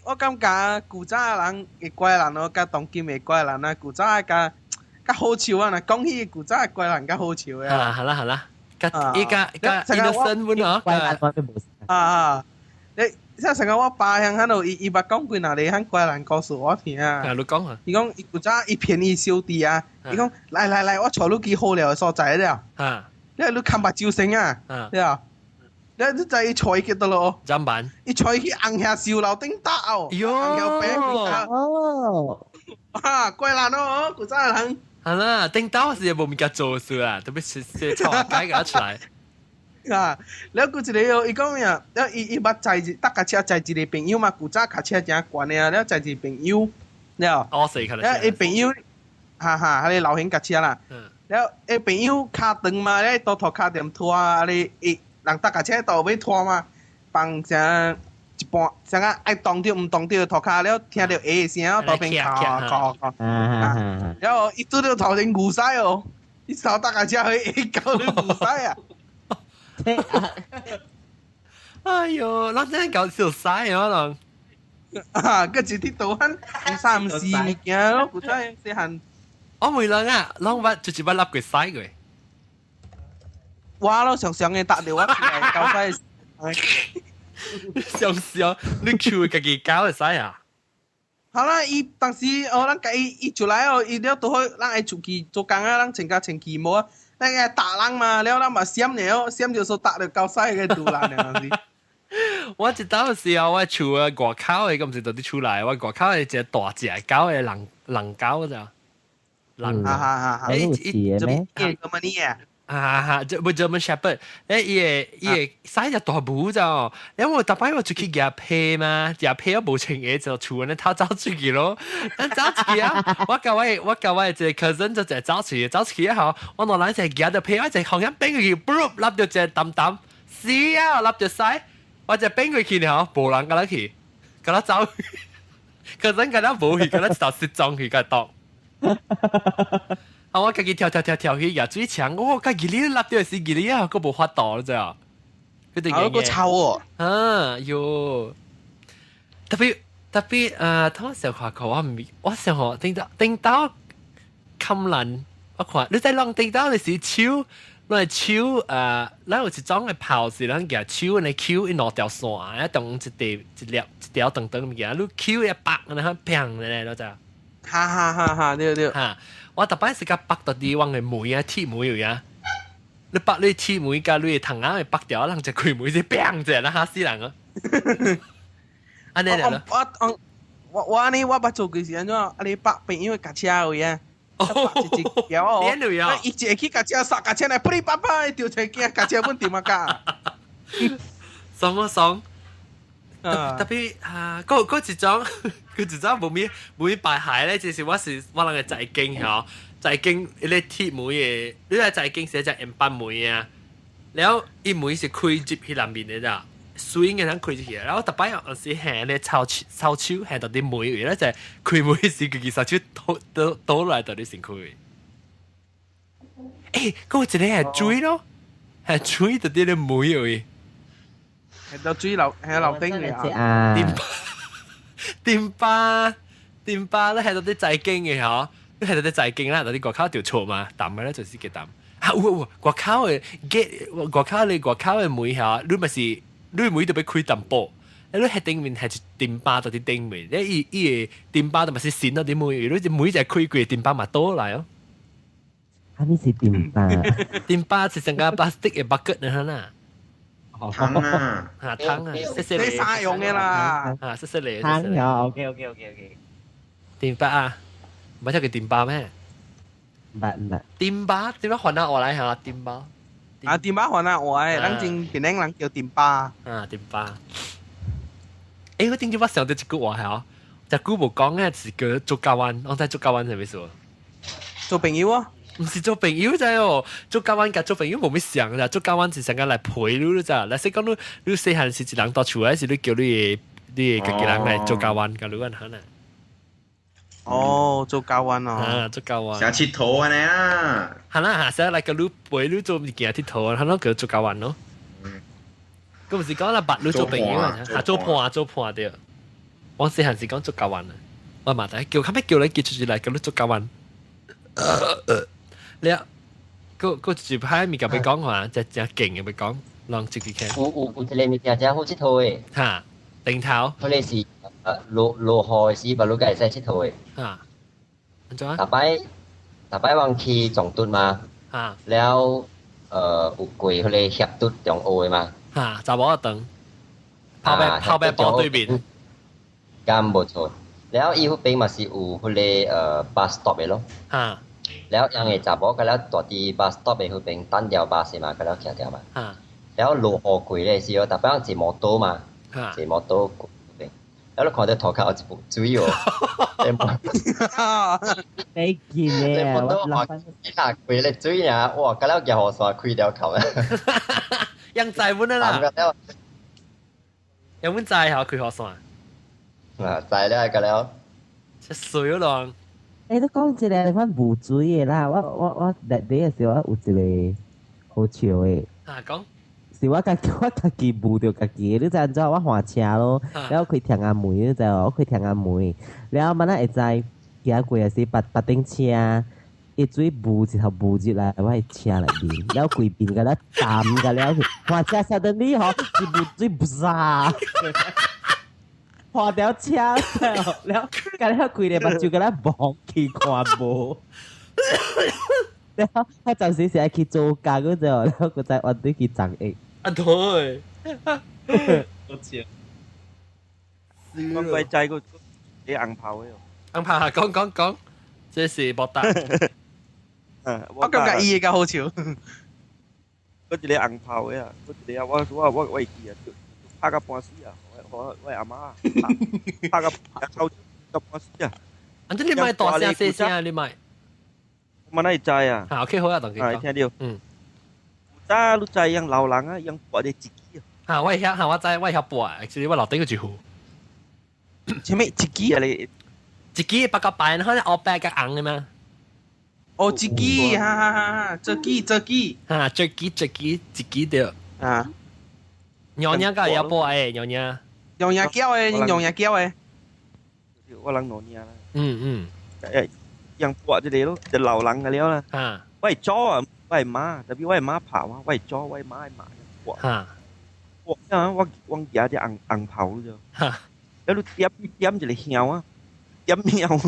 Speaker 2: 我感覺古早的人會怪人咯，佮當今會怪人啊，古早的較較好笑啊！若講起古早的怪人較好笑啊。
Speaker 1: 啊，好啦好啦。伊家家伊個身份啊，
Speaker 2: 啊啊！你即係成個我爸響喺度，伊伊捌講過哪裡響怪人故事我聽啊。
Speaker 1: 啊，你講啊。
Speaker 2: 伊講伊古早伊騙伊小弟啊，伊講來來來，我帶你去好料的所在了。
Speaker 1: 啊。
Speaker 2: 你你看目睭先啊。對啊。你你知伊帶伊去佗落？
Speaker 1: 砧板。
Speaker 2: 伊帶伊去紅霞燒樓頂打哦。
Speaker 1: 喲。
Speaker 2: 紅霞餅
Speaker 4: 哦。
Speaker 2: 啊，怪人哦，古早的人。
Speaker 1: 係啦，頂到時無物件做事啊，特別是是臭街搞出來。
Speaker 2: 啊，了閣一個哦，伊講咩啊？了伊伊捌載一搭架車載一個朋友嘛，古早卡車誠懸的啊，了載一個朋友，了。
Speaker 1: 哦，是可能。
Speaker 2: 了伊朋友，哈哈，彼個流行架車啦。了伊朋友跤長嘛，了倒塗跤踮拖啊，你伊人搭架車倒尾拖嘛，放啥一半，啥個愛動著毋動著塗跤了，聽著下的聲，倒邊敲敲敲。啊，然後伊拄著頭前牛屎哦，伊手搭架車去下到牛屎啊！
Speaker 1: 哎喲，咱真搞笑屎啊！人
Speaker 2: 啊，閣一啲倒番毋三毋四物件咯，古早細漢。
Speaker 1: 我每人啊，攏捌就是捌笠過屎過。
Speaker 2: 我咯常常嘅搭著我出來搞屎。
Speaker 1: 常常你厝家己搞的屎啊？
Speaker 2: 好啦，伊當時哦，咱家伊伊出來哦，伊了拄好，咱愛出去做工啊，咱穿甲穿起毛啊，咱愛打人嘛，了咱嘛閃了，閃就說打著狗屎個肚爛了當時。
Speaker 1: 我一當時候，我厝啊外口的，咁毋是佇厝內，我外口的一個大隻狗的人人狗咋？人
Speaker 2: 哈哈哈！
Speaker 1: 欸，
Speaker 4: 伊
Speaker 2: 做咩？做乜嘢？
Speaker 1: 啊哈，這不 German Shepherd，欸，伊會伊會使隻大毛咋？因為我逐擺我出去夾被嘛，夾被我無穿鞋就厝安呢偷走出去咯。咱走出去啊！我佮我我佮我一個 cousin 就一走出去，走出去後，我落來一夾著被，我一紅眼變過去，噗，笠著一個澹澹，死啊！笠著屎，我一變過去了，無人佮咱去，佮咱走，cousin 佮咱無去，佮咱一頭失蹤去，佮當。啊！我家己跳跳跳跳去舉水牆，我家己你笠著是吉你啊，閣無法度了咋？佢哋
Speaker 2: 啊，閣臭哦！
Speaker 1: 啊喲，特別特別啊，頭小看看我唔，我想吼頂到頂到冚爛，我看你在弄頂到的是手，咱的手啊，咱有一種的炮是咱舉手呢 Q 一兩條線啊，當一條一粒一條長長物件，你 Q 一拔，然後砰咧，你知？
Speaker 2: 哈哈哈哈！對對。
Speaker 1: 哈。我逐擺是共縛到佇阮的門啊，鐵門有影。你縛你鐵門佮你的窗仔會縛掉，人一開門就砰一下，咱嚇死人啊！按呢咯。
Speaker 2: 我我我我按呢，我捌做過是按怎？啊，你縛朋友的駕車位啊？一一條哦。伊一會去駕車剎駕車來，噗哩啪啪，掉一個駕車本掂啊架。
Speaker 1: 爽啊爽！特別啊，閣閣一種，閣一種無物無物排鞋咧，就是我是我人個財經吼，財經彼個鐵門的，你個財經是一隻鉛板門啊，了伊門是開入去內面的咋，水嘅通開入去，然後逐擺有時行咧抄抄手行到佇門位咧，就開門時佢其實手倒倒倒落來到佇身軀。欸，閣有一個係水咯，係水佇佇咧門位。
Speaker 2: 係到水樓，係樓頂嚟
Speaker 4: 啊！
Speaker 1: 頂頂巴頂巴咧係到啲財經嘅嗬，你係到啲財經啦，到啲外口條錯嘛，淡嘅咧就是幾淡。啊有有外口的 gate 外口的外口的門嗬，你咪是你每就欲開淡薄。你喺頂面係一電巴就佇頂面，你伊伊个電巴就嘛是線咯，點會？你每隻開過電巴嘛倒來哦。
Speaker 4: 啥物是電巴？
Speaker 1: 電巴是成個 plastic 的 bucket 呢啦。
Speaker 3: 湯啊！
Speaker 1: 嚇湯啊！細細
Speaker 2: 你啥用的啦？
Speaker 1: 啊，細細嚟。
Speaker 4: 湯啊！OK。
Speaker 1: 電巴啊，唔係叫電巴咩？
Speaker 4: 唔捌唔捌。
Speaker 1: 電巴點樣換啊？我來嚇電巴。
Speaker 2: 啊，電巴換啊！我誒，咱真檳城人叫電巴。
Speaker 1: 啊，電巴。欸，我頂朝我想到一句話係哦，隻久無講嘅是叫做交彎，我知做交彎係咩事？
Speaker 2: 做朋友啊？
Speaker 1: 毋是做朋友咋哦，做交彎佮做朋友無咩相咋，做交彎是成個來陪你咋。若是講你你細漢時一人蹛厝，還是你叫你的你的家己人來做交彎，佮你按呢？
Speaker 2: 哦，做交彎哦。
Speaker 1: 啊，做交彎。
Speaker 3: 像𨑨迌按呢啊。
Speaker 1: 係啦，嚇，成日來佮你陪你做物件𨑨迌，係咯叫做交彎咯。佢唔是講啦，捌你做朋友啊，嚇做伴做伴對。我細漢時講做交彎啊，我嘛知叫後尾叫你叫出來叫你做交彎。你啊，個個一擺物件欲講話，就真勁嘅欲講，人自己聽。
Speaker 6: 有有有一个物件真好𨑨迌的。
Speaker 1: 嚇，頂頭。
Speaker 6: 彼个是落落雨的時，嘛你才會使𨑨迌的。
Speaker 1: 嚇，按怎？
Speaker 6: 逐擺逐擺阮去撞拄嘛，了有過彼个協拄中學的嘛。
Speaker 1: 嚇，查某仔長，炮兵炮兵包對面。
Speaker 6: 敢無錯，了伊彼邊嘛是有彼个bus stop 的咯。了𪜶的查某佮了蹛佇 bus stop 的彼邊等著巴士嘛，佮了徛著嘛。了落雨過咧時候，逐擺坐摩托嘛，坐摩托過彼邊，了你看著塗跤有一瀑水哦。
Speaker 4: 你見咧，
Speaker 6: 我諗下開咧水爾，哇！佮了舉雨傘開著口啊。
Speaker 1: 樣知阮啦。有阮知嚇開雨傘。
Speaker 6: 啊，知了佮了。
Speaker 1: 這水咯。
Speaker 4: 欸，你講一个款無水的啦，我我我內底的時候，我有一個好笑的。
Speaker 1: 啊，講。
Speaker 4: 是我家我家己無著家己的，你知按怎？我換車咯，了開天安門，你知無？我開天安門，了萬仔會知行過的時，別別頂車，伊水霧一頭霧入來我的車內面，了規邊共咱淡甲了去，換車 suddenly 吼，一霧水噗破掉車了，共了規个目睭共咱望去看無。了，我暫時是愛去做工嗰陣，了閣再換轉去長益。
Speaker 1: 啊對，
Speaker 2: 好笑。
Speaker 5: 我鬼仔個幾紅炮的哦。
Speaker 1: 紅炮講講講，這是博達。
Speaker 2: 我感覺伊會較好笑。
Speaker 5: 嗰一個紅炮的啊，嗰一個啊，我我我我會記啊，拍到半死啊！我我阿媽拍到抽到半死啊！
Speaker 1: 啊，這你莫大聲細聲，你莫。
Speaker 5: 我哪會知啊？
Speaker 1: 啊，OK 好啊，同佢講。
Speaker 5: 聽著。嗯。早你知樣老人啊，樣撥咧一支啊。
Speaker 1: 嚇，我會曉，嚇我知，我會曉撥。其實我樓頂有一副。
Speaker 2: 啥物一支
Speaker 5: 啊？你
Speaker 1: 一支白個白，可能黑白佮紅的嘛。
Speaker 2: 哦，一支，哈哈哈哈，這支這支。
Speaker 1: 哈，這支這支一支對。
Speaker 2: 啊。
Speaker 1: 娘娘佮會曉撥的，娘娘。
Speaker 2: 娘娘叫的，娘娘叫的。
Speaker 5: 我人娘娘啦。
Speaker 1: 嗯嗯。
Speaker 5: 誒，樣撥一個咯，就老人個了啦。
Speaker 1: 啊。
Speaker 5: 我會祖啊，我會媽，特別我會媽拍我，我會祖，我會媽會媽撥。
Speaker 1: 哈。
Speaker 5: 撥啊！我我舉隻紅紅炮就。
Speaker 1: 哈。
Speaker 5: 了你點點一個香啊，點香，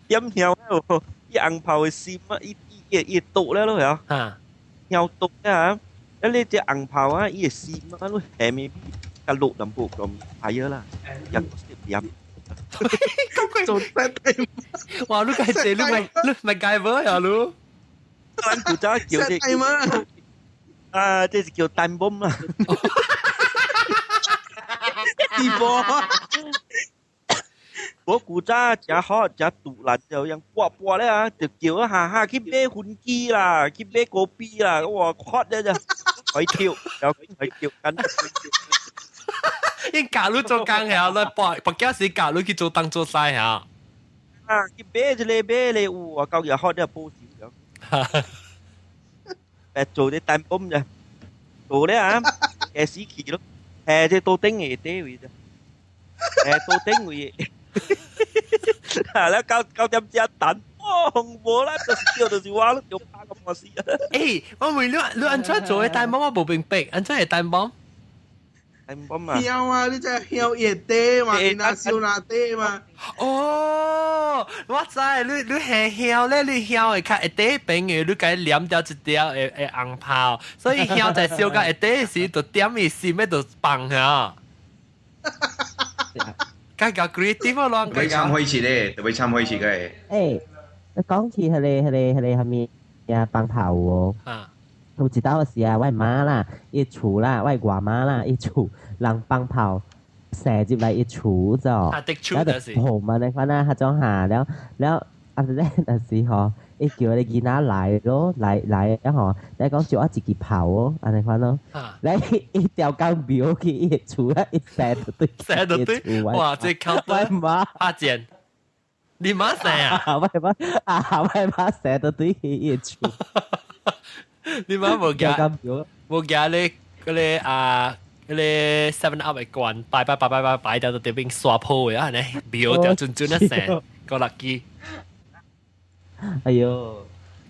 Speaker 5: 點香了，伊紅炮的心啊，伊伊伊毒了咯嚇。香毒啊！了你這紅炮啊，伊的心啊，你下面較落淡薄咁歹啦，一點。
Speaker 2: 做得
Speaker 1: 哇！你個這你咪你咪解無呀你？
Speaker 5: 咱古早叫這啊，這是叫單泵啦。
Speaker 2: 直播。
Speaker 5: 我古早食好食獨立就用撥撥咧啊，就叫啊下下去買薰機啦，去買果啤啦，哇，快咧就開跳，又開跳緊。
Speaker 1: 因假如做工嚇，來撥撥幾時假如去做東做西嚇。
Speaker 5: 啊，去買一个買咧，有啊，到日好咧保守咗。誒，做啲單泵啫，做咧啊，誒死去咯，誒，這到頂嘅底位啫，誒，到頂位。啊！咧九九點一等，哇！無啦，就是叫就是我咯，就拍個半死。
Speaker 1: 欸，我問你，你按怎做的單幫我無明白，按怎會單幫？
Speaker 5: time bomb 啊！
Speaker 2: 曉啊！你這曉伊底嘛，伊若燒那底嘛。
Speaker 1: 哦，我知，你係曉咧，你曉會較會底邊嘅，你共伊黏掉一條會紅泡，所以曉在燒到會底時，就點伊心咧就放下。該較 creative 咯，
Speaker 3: 特別參開始咧，特別參開始嘅。
Speaker 4: 誒，你講起彼個彼個彼個啥物呀放炮哦？
Speaker 1: 啊！
Speaker 4: 有一道時啊，我媽啦，伊厝啦，我外媽啦，伊厝人放炮射入來伊厝咗，
Speaker 1: 啊，滴厝就是。
Speaker 4: 好嘛，你看啊，彼種下了了，啊咧那時吼，伊叫你囡仔來咯，來來啊吼，你講借我一支炮哦，按呢款咯，來伊調工廟去伊厝啊，伊射就對，
Speaker 1: 射就對，哇！這靠
Speaker 4: 我媽
Speaker 1: 阿健，你媽射啊？
Speaker 4: 我媽啊，我媽射就對伊厝。
Speaker 1: 你媽無驚無驚你嗰個啊嗰個 Seven Up 的罐擺擺擺擺擺擺掉到這邊刷破的啊呢，廟掉準準一射個垃圾。
Speaker 4: 哎喲，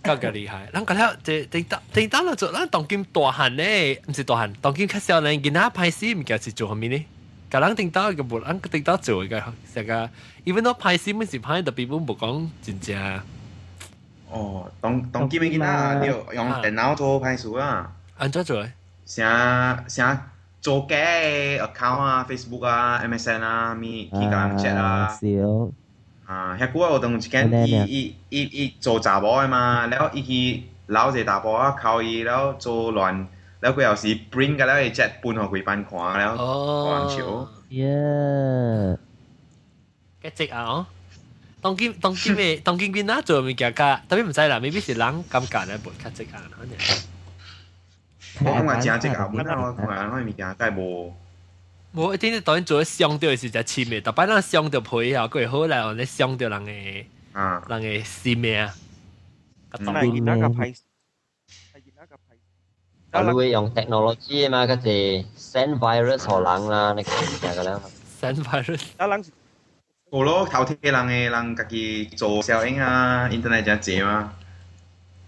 Speaker 1: 夠夠厲害！咱個了，這頂當頂當了做，咱當今大漢呢，毋是大漢，當今較少年囡仔歹勢物件是做啥物呢？共人頂當個無，咱頂當做個，成個，even though 歹勢，毋是歹，特別本無講真正。
Speaker 3: 哦，當當今的囡仔對用電腦做歹事啊。
Speaker 1: 按怎做？
Speaker 3: 啥啥做假的 account 啊，Facebook 啊，MSN 啊，物去共人 chat 啊。
Speaker 4: 是哦。
Speaker 3: 啊，遐久我有當一間伊伊伊伊做查某的嘛，了伊去撈一個查甫啊，溝伊了做亂，了過後是 print 個了伊 chat 分予規班看了，予人笑。
Speaker 4: 耶！
Speaker 1: 繼續啊！當今當今的當今囡仔做物件較，特別毋知啦，未必是人感覺咧無較積啊，可能。
Speaker 3: 我感覺真積啊，本來我看我物件該無。
Speaker 1: 無一定當然做傷著是誠深的，逐擺咱傷著皮啊，閣會好來，咧傷著人的
Speaker 3: 啊，
Speaker 1: 人的心命。
Speaker 5: 係囡仔較歹，係囡仔較歹。
Speaker 6: 啊，你會用 technology 嘛？嗰隻 send virus 予人啦，你講個了。
Speaker 1: send virus。
Speaker 5: 啊，人是。
Speaker 3: 有咯，頭鐵人的人家己做小影啊，internet 誠濟嘛。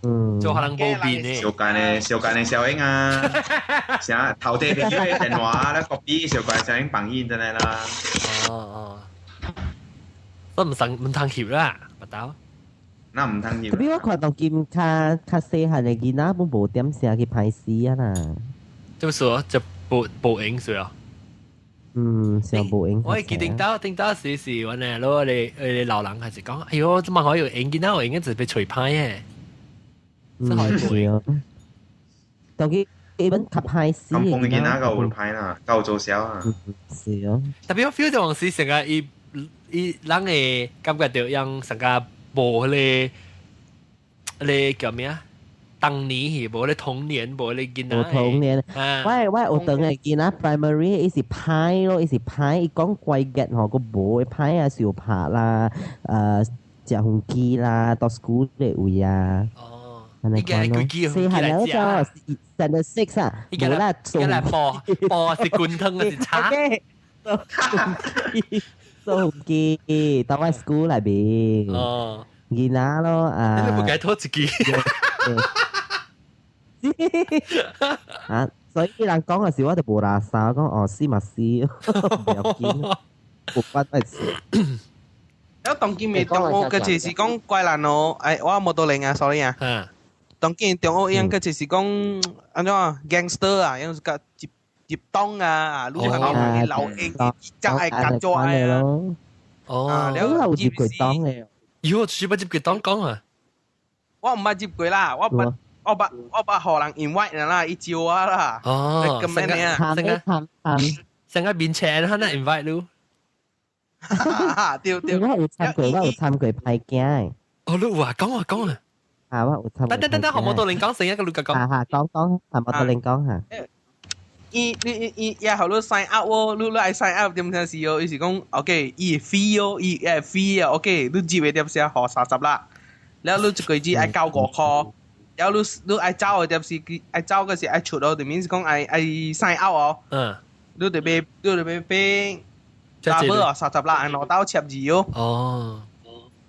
Speaker 4: 嗯。
Speaker 1: 做可能無變的。
Speaker 3: 小間的小間的小影啊，啥頭鐵朋友的電話咧 copy 小間小影放 internet 啦。
Speaker 1: 哦哦。都毋通毋通翕啦，不到。
Speaker 3: 那毋通翕。
Speaker 4: 特別我看當今較較細漢的囡仔，攏無點聲去歹勢啊啦。
Speaker 1: 就是說，就無無閒是啊。
Speaker 4: 嗯，上無閒。
Speaker 1: 我記頂到頂到時是阮呢，攞你老人開始講，哎喲，怎麼可以有閒囡仔有閒就被吹歹的。
Speaker 4: 嗯，是啊。當佢基本較歹勢。
Speaker 3: 咁風囡仔夠歹啦，夠做小啊。
Speaker 4: 是啊。
Speaker 1: 特別我 feel 到時成個伊伊人會感覺到樣成個無彼個彼個叫咩啊？當年是無咧童年，無咧囡仔。
Speaker 4: 無童年。我我學堂的囡仔 primary 伊是歹咯，伊是歹，伊講乖嘅吼，閣無歹啊，相拍啦，食飛機啦，到 school 的位啊。
Speaker 1: 哦。
Speaker 4: 按呢款咯。細漢了就 standard six 啊，無啦，
Speaker 1: 伊來播播是滾湯還是茶？
Speaker 4: 做飛機到我 school 內面。
Speaker 1: 哦。
Speaker 4: 囡仔咯啊。
Speaker 1: 你無該拖一支。
Speaker 4: 啊，所以人講嘅時，我就無垃圾，講哦，死嘛死，唔要緊，無關我事。
Speaker 2: 我當今未中學嘅就是講怪人哦，哎，我無多靈啊，sorry 啊。
Speaker 1: 嗯。
Speaker 2: 當今中學應該就是講按怎 gangster 啊，樣是個入入黨啊，啊，你係咪老英，則係夾咗啊？
Speaker 1: 哦。
Speaker 2: 啊，
Speaker 4: 了有入過黨嘅。
Speaker 1: 喲，是捌入過黨講啊？
Speaker 2: 我毋捌入過啦，我捌。我捌我捌予人 invite 啦，伊招我啦。
Speaker 1: 哦，
Speaker 2: 咁樣啊，
Speaker 1: 成個成個面前，他那 invite 你。
Speaker 2: 對對。
Speaker 4: 我有參過，我有參過歹囝。
Speaker 1: 哦，你有啊？講啊講啊。
Speaker 4: 啊，我有參。
Speaker 1: 等等等等，何摩多玲講成一個你講。
Speaker 4: 哈哈，講講，何摩多玲講下。
Speaker 2: 伊你伊伊也予你 sign up 哦，你你愛 sign up 點聽是哦？伊是講 OK，伊 free 哦，伊會 free 啊，OK，你入的點寫予30啦，了你一個月愛交5箍。了你你愛走的點是愛走個是愛出咯，就免是講愛愛 sign out 哦。
Speaker 1: 嗯。
Speaker 2: 你就欲買double 哦，三十六按兩刀切字哦。
Speaker 1: 哦。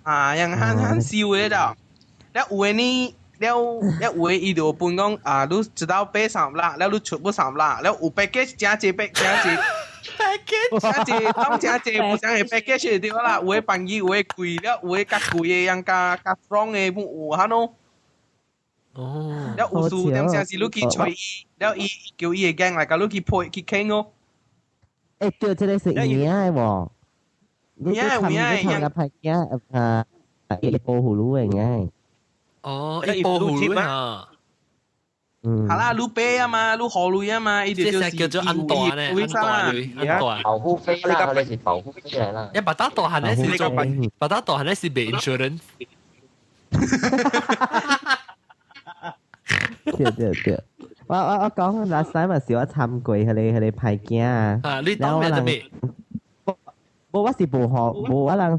Speaker 2: 啊，樣很很燒的了。了有的呢，了了有的伊就分講啊，你一道買三啦，了你出不三啦，了有 package 真濟 pack 真濟
Speaker 1: package
Speaker 2: 真濟當真濟不相的 package 對啦，有的便宜，有的貴了，有的較貴的，樣較較 strong 的本有哈喏。
Speaker 1: 哦，
Speaker 2: 了有事點聲是你去揣伊，了伊叫伊的 gang 來共你去配去傾哦。
Speaker 4: 欸，對，這个是有影的無？
Speaker 2: 有影有影
Speaker 4: 你參加歹囝啊，伊保護你的影。
Speaker 1: 哦，伊保護你啊。
Speaker 4: 嗯。
Speaker 2: 好啦，你買啊嘛，你予鐳啊嘛，伊就
Speaker 1: 這叫做按大呢，按大鐳，按大。
Speaker 6: 保護費啦，你是保護費來啦。
Speaker 1: 一把打大漢咧是做，把打大漢咧是賣 insurance。
Speaker 4: 對對對，我講 last time 是我參過彼个歹囝啊。
Speaker 1: 啊，你當咩做咩？
Speaker 4: 無，我是無予，無我人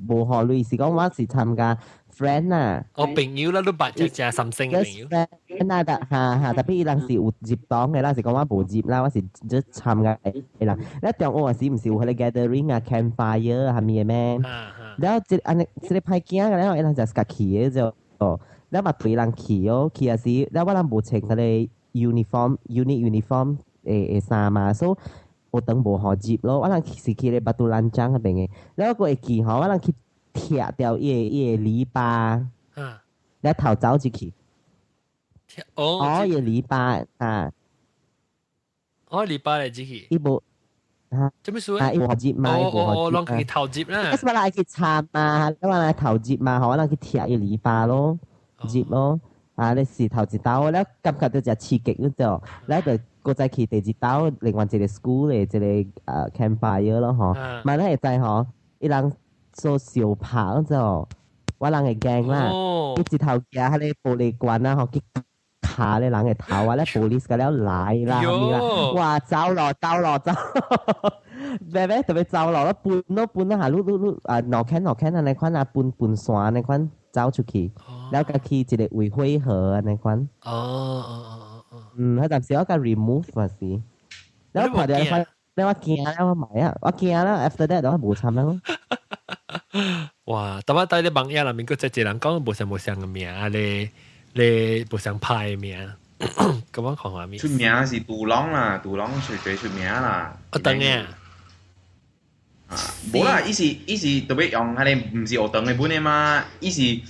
Speaker 4: 無予鐳，是講我是參加 friend 啊。
Speaker 1: 哦，朋友啦，你捌只只三星朋友。
Speaker 4: friend 啊，但哈哈，特別伊人是有入黨的啦，是講我無入啦，我是只參加伊人。了中學時毋是有彼個 gathering 啊，campfire 啊，啥物的咩？了這按呢這个歹囝了，伊人就是家去的就，了嘛隨人去哦，去也是，了我人無穿彼個 uniform unit uniform 的衫嘛，所以學堂無予入咯。我人是去咧 Batu Lanchang 彼邊的，了我閣會記吼，我人去拆掉伊个籬笆，了逃走入去。
Speaker 1: 哦，
Speaker 4: 伊个籬笆啊。
Speaker 1: 哦，籬笆來入去。
Speaker 4: 伊無。
Speaker 1: 啊，做咩事？
Speaker 4: 啊，伊無入嘛，伊無
Speaker 1: 哦，攏去頭入啦。
Speaker 4: 我人去參嘛，我人頭入嘛，我人去拆伊籬笆咯，入咯。啊，你是頭一道，了感覺到誠刺激嗰種，了就閣再去第二道，另外一個 school 的一個campfire 咯吼。嘛，你會知吼，伊人做相拍嗰種，我人會驚啦。伊一頭舉彼个玻璃罐啊，吼去敲咧人的頭啊，咧 police 個了來啦，啦，哇，走咯走咯走，咩咩特別走咯，搬咯搬咯下，擼擼擼啊，兩牽兩牽按呢款啊，搬搬山按呢款走出去，了佮去一个位匯合按呢款。
Speaker 1: 哦哦哦哦。
Speaker 4: 嗯，彼陣時我共 remove 嘛是，了看著款，了我驚了我買啊，我驚了，after that 我無參了。
Speaker 1: 哇！但我帶你網頁內面閣再一個人講無相無相的名咧，咧無相派的名，咁樣看下面。
Speaker 3: 出名是杜朗啦，杜朗最最出名啦。
Speaker 1: 我等嘅。
Speaker 3: 啊，無啦，伊是伊是特別用彼个毋是學堂的本的嘛，伊是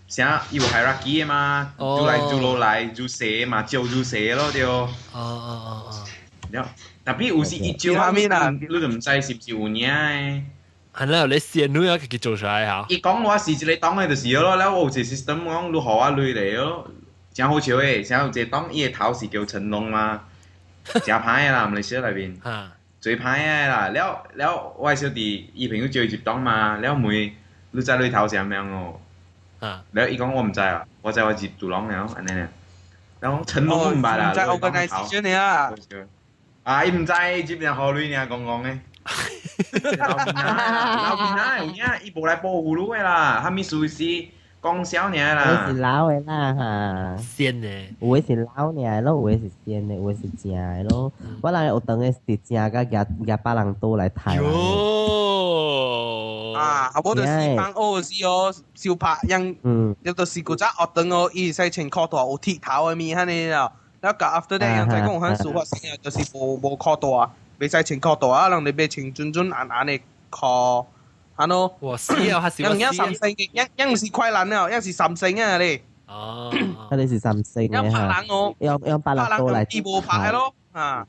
Speaker 3: 啥伊有 hierarchy 的嘛，愈來愈落來愈細嘛，少愈細咯對。
Speaker 1: 哦哦哦哦。
Speaker 3: 了，特別有時伊招
Speaker 2: 啥物啦，
Speaker 3: 你就毋知是毋是有影的。
Speaker 1: 係啦，你線女啊，自己做出來嚇。
Speaker 3: 伊講我是一個黨的就是咯，了我有一個 system 講你予我鐳來咯，誠好笑的，啥有一個黨伊的頭是叫成龍嘛，誠歹的啦，馬來西亞內面。最歹的啦，了了我的小弟伊朋友招伊入黨嘛，了問你知你頭是啥物哦？了伊講我毋知啊，我知我入杜朗了，按呢爾。了講成龍都毋捌啦。
Speaker 2: 毋知 organisation 的啊。
Speaker 3: 啊，伊毋知入爾予鐳爾講講的。老囡仔，老囡仔有影，伊無來保護你的啦，啥物事是講笑爾啦。
Speaker 4: 有的是老的啦哈。
Speaker 1: 鮮的。
Speaker 4: 有的是老爾咯，有的是鮮的，有的是正的咯。我人學堂的是正甲舉舉別人刀來刣。
Speaker 1: 喲。
Speaker 2: 啊，啊，無就是放學時哦，相拍樣，入就是古早學堂哦，伊會使穿褲帶有鐵頭的物按呢啦。了甲 after that 樣再講有番事發生啊，就是無無褲帶。袂使穿褲帶啊，人哋欲穿準準按按的褲，按喏。
Speaker 1: 哇，死啊！還是
Speaker 2: 樣樣三星的，樣樣毋是快男了，樣是三星啊咧。
Speaker 1: 哦，
Speaker 4: 彼个是三星的
Speaker 2: 樣拍人哦，
Speaker 4: 用用別人刀來。
Speaker 2: 伊無拍的咯，啊。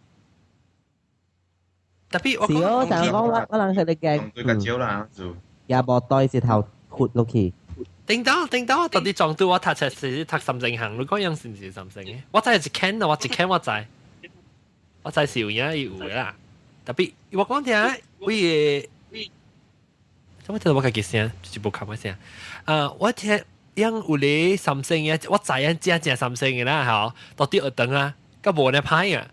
Speaker 1: 特別我
Speaker 4: 是哦，但係講我我人彼个嘅，
Speaker 3: 對較少啦，就。
Speaker 4: 也無袋一頭豁落去。
Speaker 1: 叮當叮當，到底撞到我讀冊是讀三星行，你講樣是毋是三星的？我知一間我一間我知。我知是有影伊有的啦，特別我講聽，為個，怎麼聽到我家己聲，就是無看我聲。啊，我聽樣有咧三星的，我知影正正三星的啦，吼，到底學堂啊，閣無呢歹啊。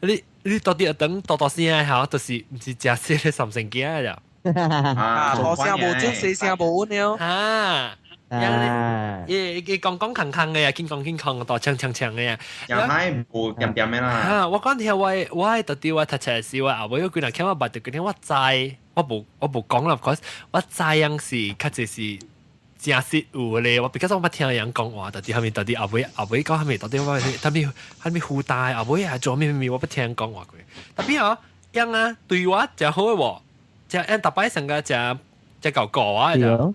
Speaker 1: 你你到底學堂大大聲的吼，就是毋是誠細个三星囝了。
Speaker 2: 啊，大聲無準，細聲無穩了。
Speaker 1: 啊。啊！伊講講空空的啊，緊講緊講，大槍槍槍的啊。
Speaker 3: 誠歹無恬恬的啦。
Speaker 1: 啊！我講聽我我到底我讀冊時，我後尾有幾人聽我捌著幾天我知，我無我無講啦，cause 我知樣是較濟是真實有咧，我比較我捌聽人講話，到底後面到底後尾後尾講後面到底我後面後面附帶後尾係做咩咩，我捌聽人講話過。特別哦，樣啊對我真好嘅喎，真樣逐擺成個真真夠過啊！就。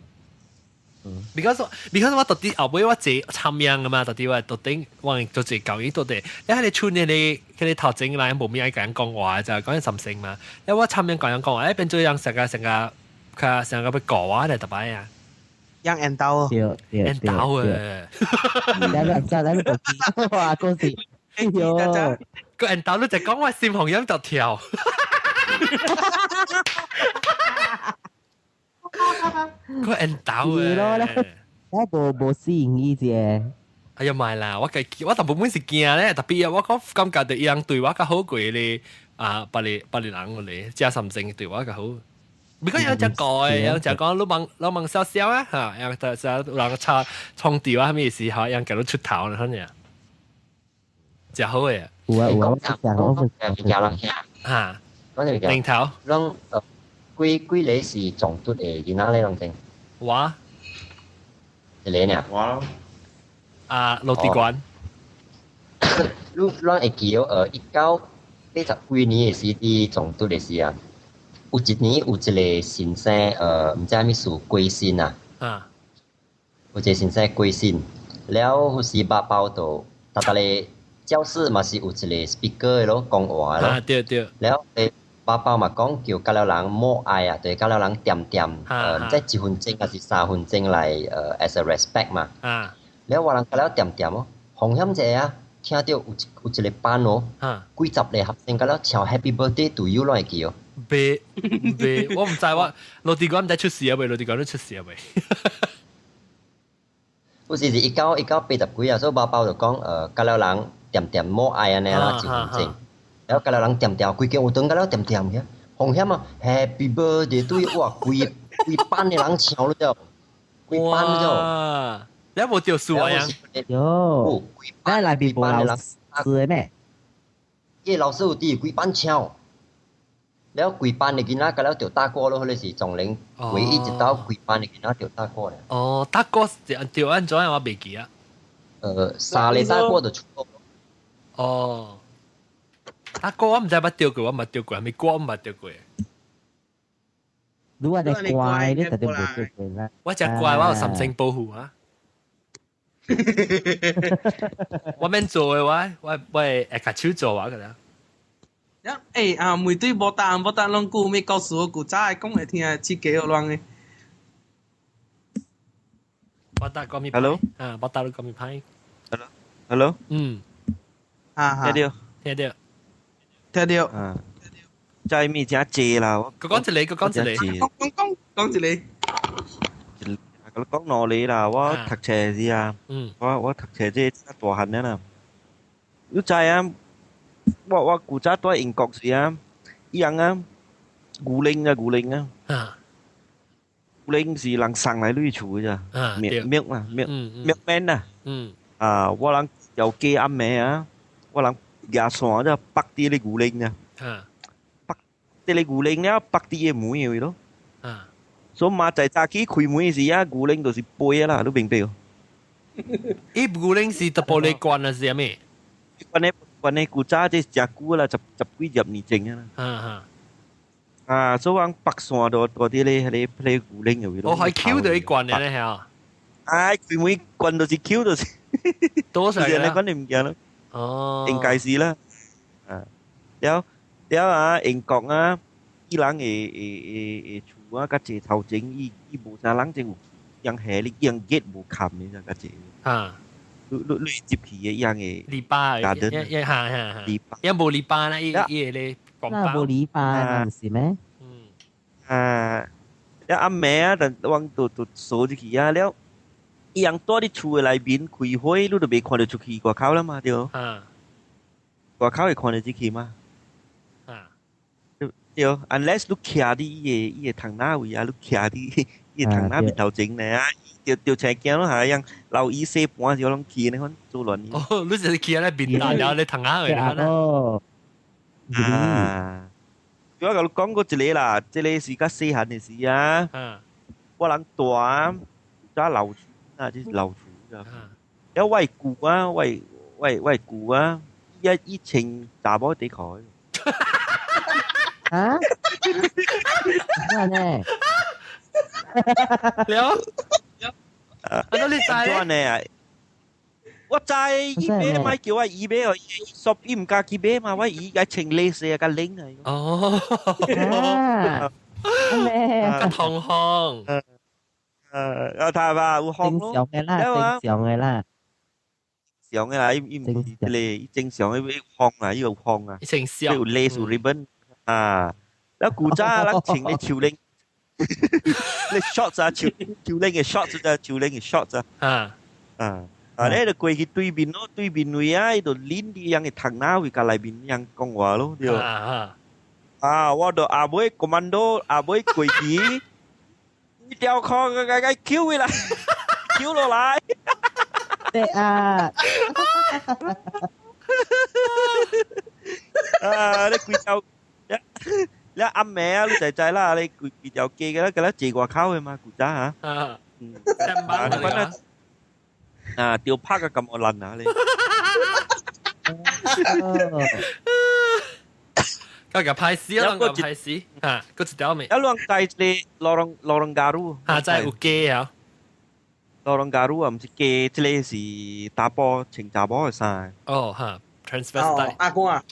Speaker 1: Because 我到底後尾我坐參樣噶嘛，到底我到底我做坐教育到底，你喺你村呢，你佢哋頭前來無咩愛講講話就講心聲嘛。因為我參樣講人講話，變做樣成個成個佢成個要過我嚟特擺啊。
Speaker 2: 樣緣投，
Speaker 4: 對對
Speaker 1: 緣投誒。
Speaker 4: 來來來來，哇，恭喜！哎呦，
Speaker 1: 個緣投你就講我心紅音就跳。個緣投誒，
Speaker 4: 我無無吸引伊啫。
Speaker 1: 哎呀，唔係啦，我計我大部分是驚咧，特別啊，我講感覺到伊人對我較好過咧，啊，別個別個人咧，食三星對我較好。如果有隻個，有隻講老問老問笑笑啊，嚇，有就有人插衝掉啊，咩時候，有人叫你出頭啦，可能，真好嘅。
Speaker 4: 有啊有啊，我
Speaker 6: 講啦，
Speaker 1: 嚇，
Speaker 6: 講
Speaker 1: 零頭，
Speaker 6: 攏幾幾個是撞拄的囡仔咧，攏真。
Speaker 1: 我，
Speaker 6: 一個爾。
Speaker 3: 我咯。
Speaker 1: 啊，落地關。
Speaker 6: 你攏會記得1980幾年的時，佇撞拄的時啊。有一年有一個先生，毋知啥物事過身啊。
Speaker 1: 啊。
Speaker 6: 有一個先生過身，了有時爸包就，逐逐個教室嘛是有一個 speaker 的咯，講話的咯。
Speaker 1: 啊，對對。
Speaker 6: 了，爸爸嘛講叫甲了人默哀啊，就是甲了人恬恬，毋知一分鐘還是3分鐘來，as a respect 嘛。
Speaker 1: 啊。
Speaker 6: 了我人甲了恬恬哦，風險者啊，聽著有有一個班哦，幾十個學生甲了唱 Happy Birthday to you 攏會記哦。
Speaker 1: 別別，我毋知我落地館毋知出事啊未？落地館都出事啊未？
Speaker 6: 有時是1980幾啊，所以爸爸就講，甲了人恬恬默哀按呢啦，一分鐘。了甲了人恬恬，規間有當甲了恬恬嘅，風險啊，Happy Birthday 對，哇，規規班的人唱了就，規班了
Speaker 1: 就，你無著數啊？
Speaker 4: 有，咱內邊無老師的咩？
Speaker 6: 伊老師有佇規班唱。了規班的囡仔，甲了著大歌咯，彼個是總能唯一一道規班的囡仔著大歌咧。
Speaker 1: 哦，大歌是著按怎樣我袂記啊。
Speaker 6: 三個大歌就出。
Speaker 1: 哦，大歌我毋知捌著過，我毋捌著過，啥物歌我毋捌著過。
Speaker 4: 如果你乖，你特別無著過啦。
Speaker 1: 我真乖，我有三星保護啊。我免做的我，我我會會共手做啊個啦。
Speaker 2: 欸啊，每對無答無答，攏講咩故事？我古早的講來聽，刺激予人的。
Speaker 1: 我答講咩
Speaker 5: ？Hello，
Speaker 1: 啊，我答你講咩牌
Speaker 5: ？Hello，Hello，
Speaker 1: 嗯，
Speaker 2: 啊，
Speaker 5: 聽到，
Speaker 1: 聽到，
Speaker 2: 聽到，
Speaker 5: 啊，在面真濟啦，我
Speaker 1: 講一個，講一個，
Speaker 2: 講講講一個，
Speaker 5: 我講兩個啦，我讀冊時啊，我我讀冊這大漢了啦，你知啊？我我古早住英國時啊，伊人啊，牛奶啊牛奶啊，牛奶是人送來你厝的咋，milk 啊 milk milkman 啊，啊我人有加暗暝啊，我人舉線就綁佇咧牛奶啊，綁佇咧牛奶了，綁佇個門的位咯，所以媽在早起開門時啊，牛奶就是飛啊啦，你明白無？
Speaker 1: 伊牛奶是特玻璃罐啊，是啥物？
Speaker 5: 關呢？關呢古早這誠久啦，十十幾十年前啊啦。啊，所以講白線都都佇咧彼個彼個牛奶的位咯。
Speaker 1: 哦，係 Q 到伊罐的咧，係啊。
Speaker 5: 啊，開門關就是 Q 就是。
Speaker 1: 多少
Speaker 5: 個？關的物件咯。
Speaker 1: 哦。
Speaker 5: 應該是啦。啊，了了啊，英國啊，伊人會會會會厝啊，較濟頭前，伊伊無啥人真有用下你用熱無冚的咋較濟。
Speaker 1: 啊。
Speaker 5: 你你你入去的樣的
Speaker 1: 籬笆，一一下下，
Speaker 5: 籬笆，
Speaker 1: 一無籬笆啦，伊伊個咧
Speaker 4: 那無籬笆，毋是咩？
Speaker 1: 嗯。
Speaker 5: 啊，了暗暝啊，但我就就鎖入去啊，了，伊人住佇厝的內面開火，你就袂看著出去外口啦嘛，對。
Speaker 1: 啊。
Speaker 5: 外口會看著入去嗎？
Speaker 1: 啊。
Speaker 5: 對，unless 你徛佇伊個伊個窗仔位啊，你徛佇伊個窗仔面頭前呢啊。著著青驚咯，嚇樣老醫洗盤時攏去呢款做亂。
Speaker 1: 哦，你就是去咧面大了，你窗仔位啦。
Speaker 4: 哦。
Speaker 5: 啊！我共你講過一個啦，這個是較細漢的時啊。我人大，早老厝啊，這是老厝啊。了我舅啊，我舅啊，伊伊穿查某底褲。
Speaker 4: 啊？咩呢？
Speaker 1: 了，啊，你知
Speaker 5: 呢？我知伊買咪叫我伊買哦，伊說伊毋敢去買嘛，我伊愛穿蕾絲啊，較冷啊。
Speaker 1: 哦，
Speaker 4: 咩？
Speaker 1: 較同行。
Speaker 5: 我睇下有
Speaker 4: 正常嘅啦，正常嘅啦。
Speaker 5: 常嘅啦，伊伊毋是個正常嘅，伊有風啊，伊有風啊，
Speaker 1: 伊
Speaker 5: 有 lace 有 ribbon 啊。了古早咱穿咧手領，咧 shorts 啊，手手領嘅 shorts 啊，手領嘅 shorts 啊。
Speaker 1: 啊
Speaker 5: 啊啊！你就過去對面咯，對面位啊，伊就拎啲樣嘅藤仔位，甲內面樣講話咯，對。
Speaker 1: 啊
Speaker 5: 啊！我就後尾 commando 後尾過去，一條褲個個個抾起來，抾落來。
Speaker 4: 對啊！
Speaker 5: 啊！你規條，你暗暝啊，你知知啦，你規規條街個，個咧坐外口的嘛，古早嚇。
Speaker 1: 啊！
Speaker 5: 嗯。
Speaker 1: 啊！你講
Speaker 5: 啊，掉拍個咁惡爛啊你！
Speaker 1: 個個派死啊，個派死嚇，個一條未？
Speaker 5: 一兩在咧羅龍羅龍加魯
Speaker 1: 嚇，在有雞啊！
Speaker 5: 羅龍加魯啊，毋是雞，這個是查埔穿查某的衫。
Speaker 1: 哦嚇，transvestite
Speaker 2: 阿公啊，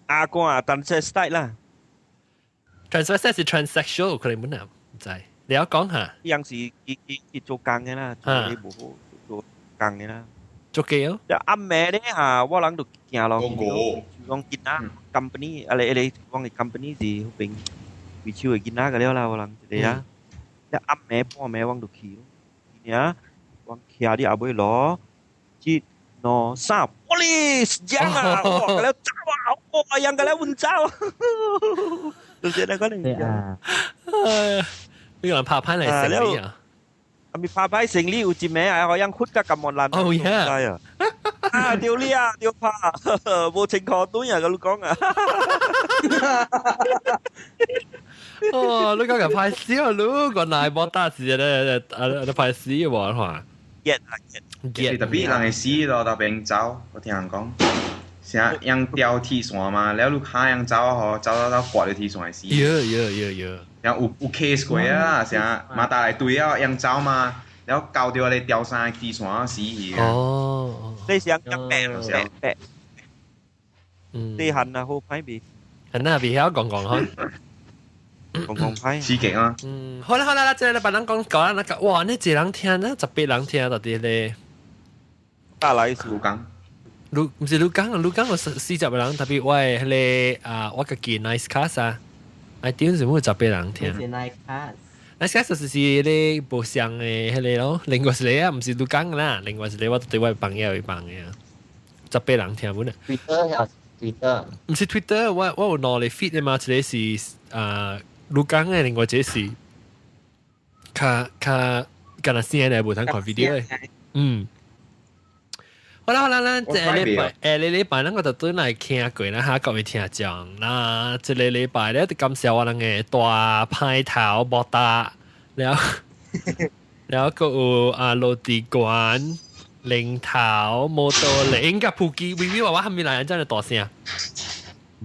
Speaker 5: 阿公啊，transvestite 啦。
Speaker 1: transvestite 是 transsexual 可能本來唔知，你要講下。
Speaker 5: 樣是伊伊伊做工的啦，做得無好做工的啦。
Speaker 1: 做雞哦！
Speaker 5: 暗暝咧嚇，我人就行落去，講囡仔 company，啊咧咧講嘅 company 是彼邊維手的囡仔個了啦，我人一個啊。一暗暝半暝我就去咯，爾我徛佇後尾囉，一、兩、三，police 樣啊！哇，個了走啊！哇，樣個了穩走，就是那個
Speaker 4: 對啊。
Speaker 1: 呢個人拍歹嚟成你啊！
Speaker 5: 啊咪拍歹生理有一暝啊，予人屈甲咁爛。
Speaker 1: 哦耶！
Speaker 5: 啊，對你啊，對拍，無穿褲短啊，佮你講啊。
Speaker 1: 哦，你講個歹死啊！你個奶無打字咧，啊，你歹死喎，看。
Speaker 5: 熱啊
Speaker 1: 熱！
Speaker 3: 特別人會死咯，到邊走，我聽人講，啥用吊鐵線嘛，了你跤用走吼，走到到掛著鐵線會死。
Speaker 1: 有有有有。
Speaker 3: 然後有有 case 過啊，啥馬達來對啊，用走嘛，然後交到咧吊衫鐵線死去。
Speaker 1: 哦，
Speaker 5: 你是用白白白，
Speaker 1: 嗯，
Speaker 5: 細漢啊，好歹未？
Speaker 1: 係那未曉講講呵。
Speaker 5: 講講歹。
Speaker 3: 刺激啊！
Speaker 1: 嗯，好啦好啦，啦，這個禮拜咱講講啦，那個哇，你一人聽，那18人聽到底咧？
Speaker 5: 大來是
Speaker 3: 鹿港，
Speaker 1: 鹿毋是鹿港啊，鹿港有40個人，特別我的彼個啊，我家己 nice cast 啊，iTunes 是有18人聽。
Speaker 4: nice cast。
Speaker 1: nice cast 就是彼個無相的彼個咯，另外一個啊，毋是鹿港啦，另外一個我對我朋友的朋友，18人聽本啊。
Speaker 6: Twitter 還是 Twitter？
Speaker 1: 毋是 Twitter，我我有兩個 feed 的嘛，一個是啊鹿港的，另外一個是較較敢若聲的無通看 video 的，嗯。好啦好啦，咱這個禮拜，下個禮拜咱個就轉來聽過啦哈，各位聽眾。那這個禮拜咧，就感謝我人的大派頭莫達了，了閣有啊羅地關、領頭、摩托輪佮普基，微微娃娃還沒來，真係大聲。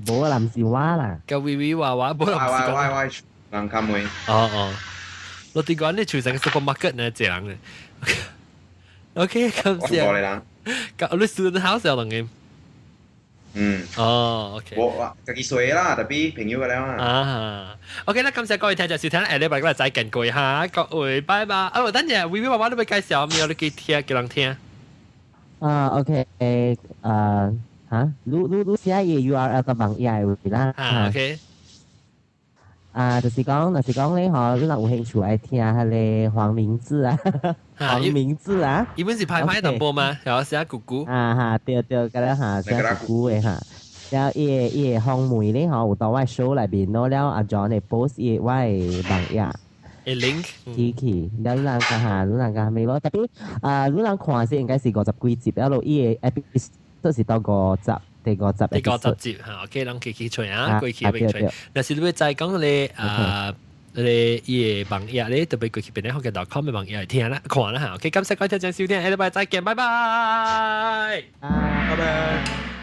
Speaker 4: 無啦，毋是我啦。
Speaker 1: 佮微微娃娃，無啦，毋是
Speaker 3: 講。我人較妹。
Speaker 1: 哦哦，羅地關你厝成個 supermarket 呢，這人嘅。OK，感謝。你 student house 有兩個？
Speaker 3: 嗯。
Speaker 1: 哦，OK。
Speaker 3: 我家己睡啦，特別朋友個了啊。
Speaker 1: 啊，OK，那感謝各位聽眾收聽，下禮拜我再見各位哈，各位拜拜。哦，等陣，微微娃娃你欲介紹咩？你去聽，叫人聽。
Speaker 4: 啊，OK，啊，嚇，你你你寫伊 URL 個網頁位啦。
Speaker 1: 啊，OK。
Speaker 4: 啊，就是講，若是講你吼，你若有興趣愛聽彼個黃明志啊，黃明志啊，
Speaker 1: 伊本是歹歹淡薄嘛，然後寫姑姑。
Speaker 4: 啊哈，對對，佮了哈寫姑姑的哈，了伊个伊个訪問咧吼，有到我 show 內面咯，了阿 John 會 post 伊我的網頁。
Speaker 1: 個 link
Speaker 4: 去去，了你人個哈，你人個咩咯？特別啊，你人看是應該是50幾集，了落伊個 episode 是到五集。第五集，
Speaker 1: 第五十集嚇，OK，人去去揣啊，過去欲揣。若是你欲知講咧啊，你伊個網頁咧，特別過去邊咧福建 .com 嘅網頁聽啦，看啦嚇。OK，感謝各位聽眾收聽，下禮拜再見，拜拜。
Speaker 2: 拜拜。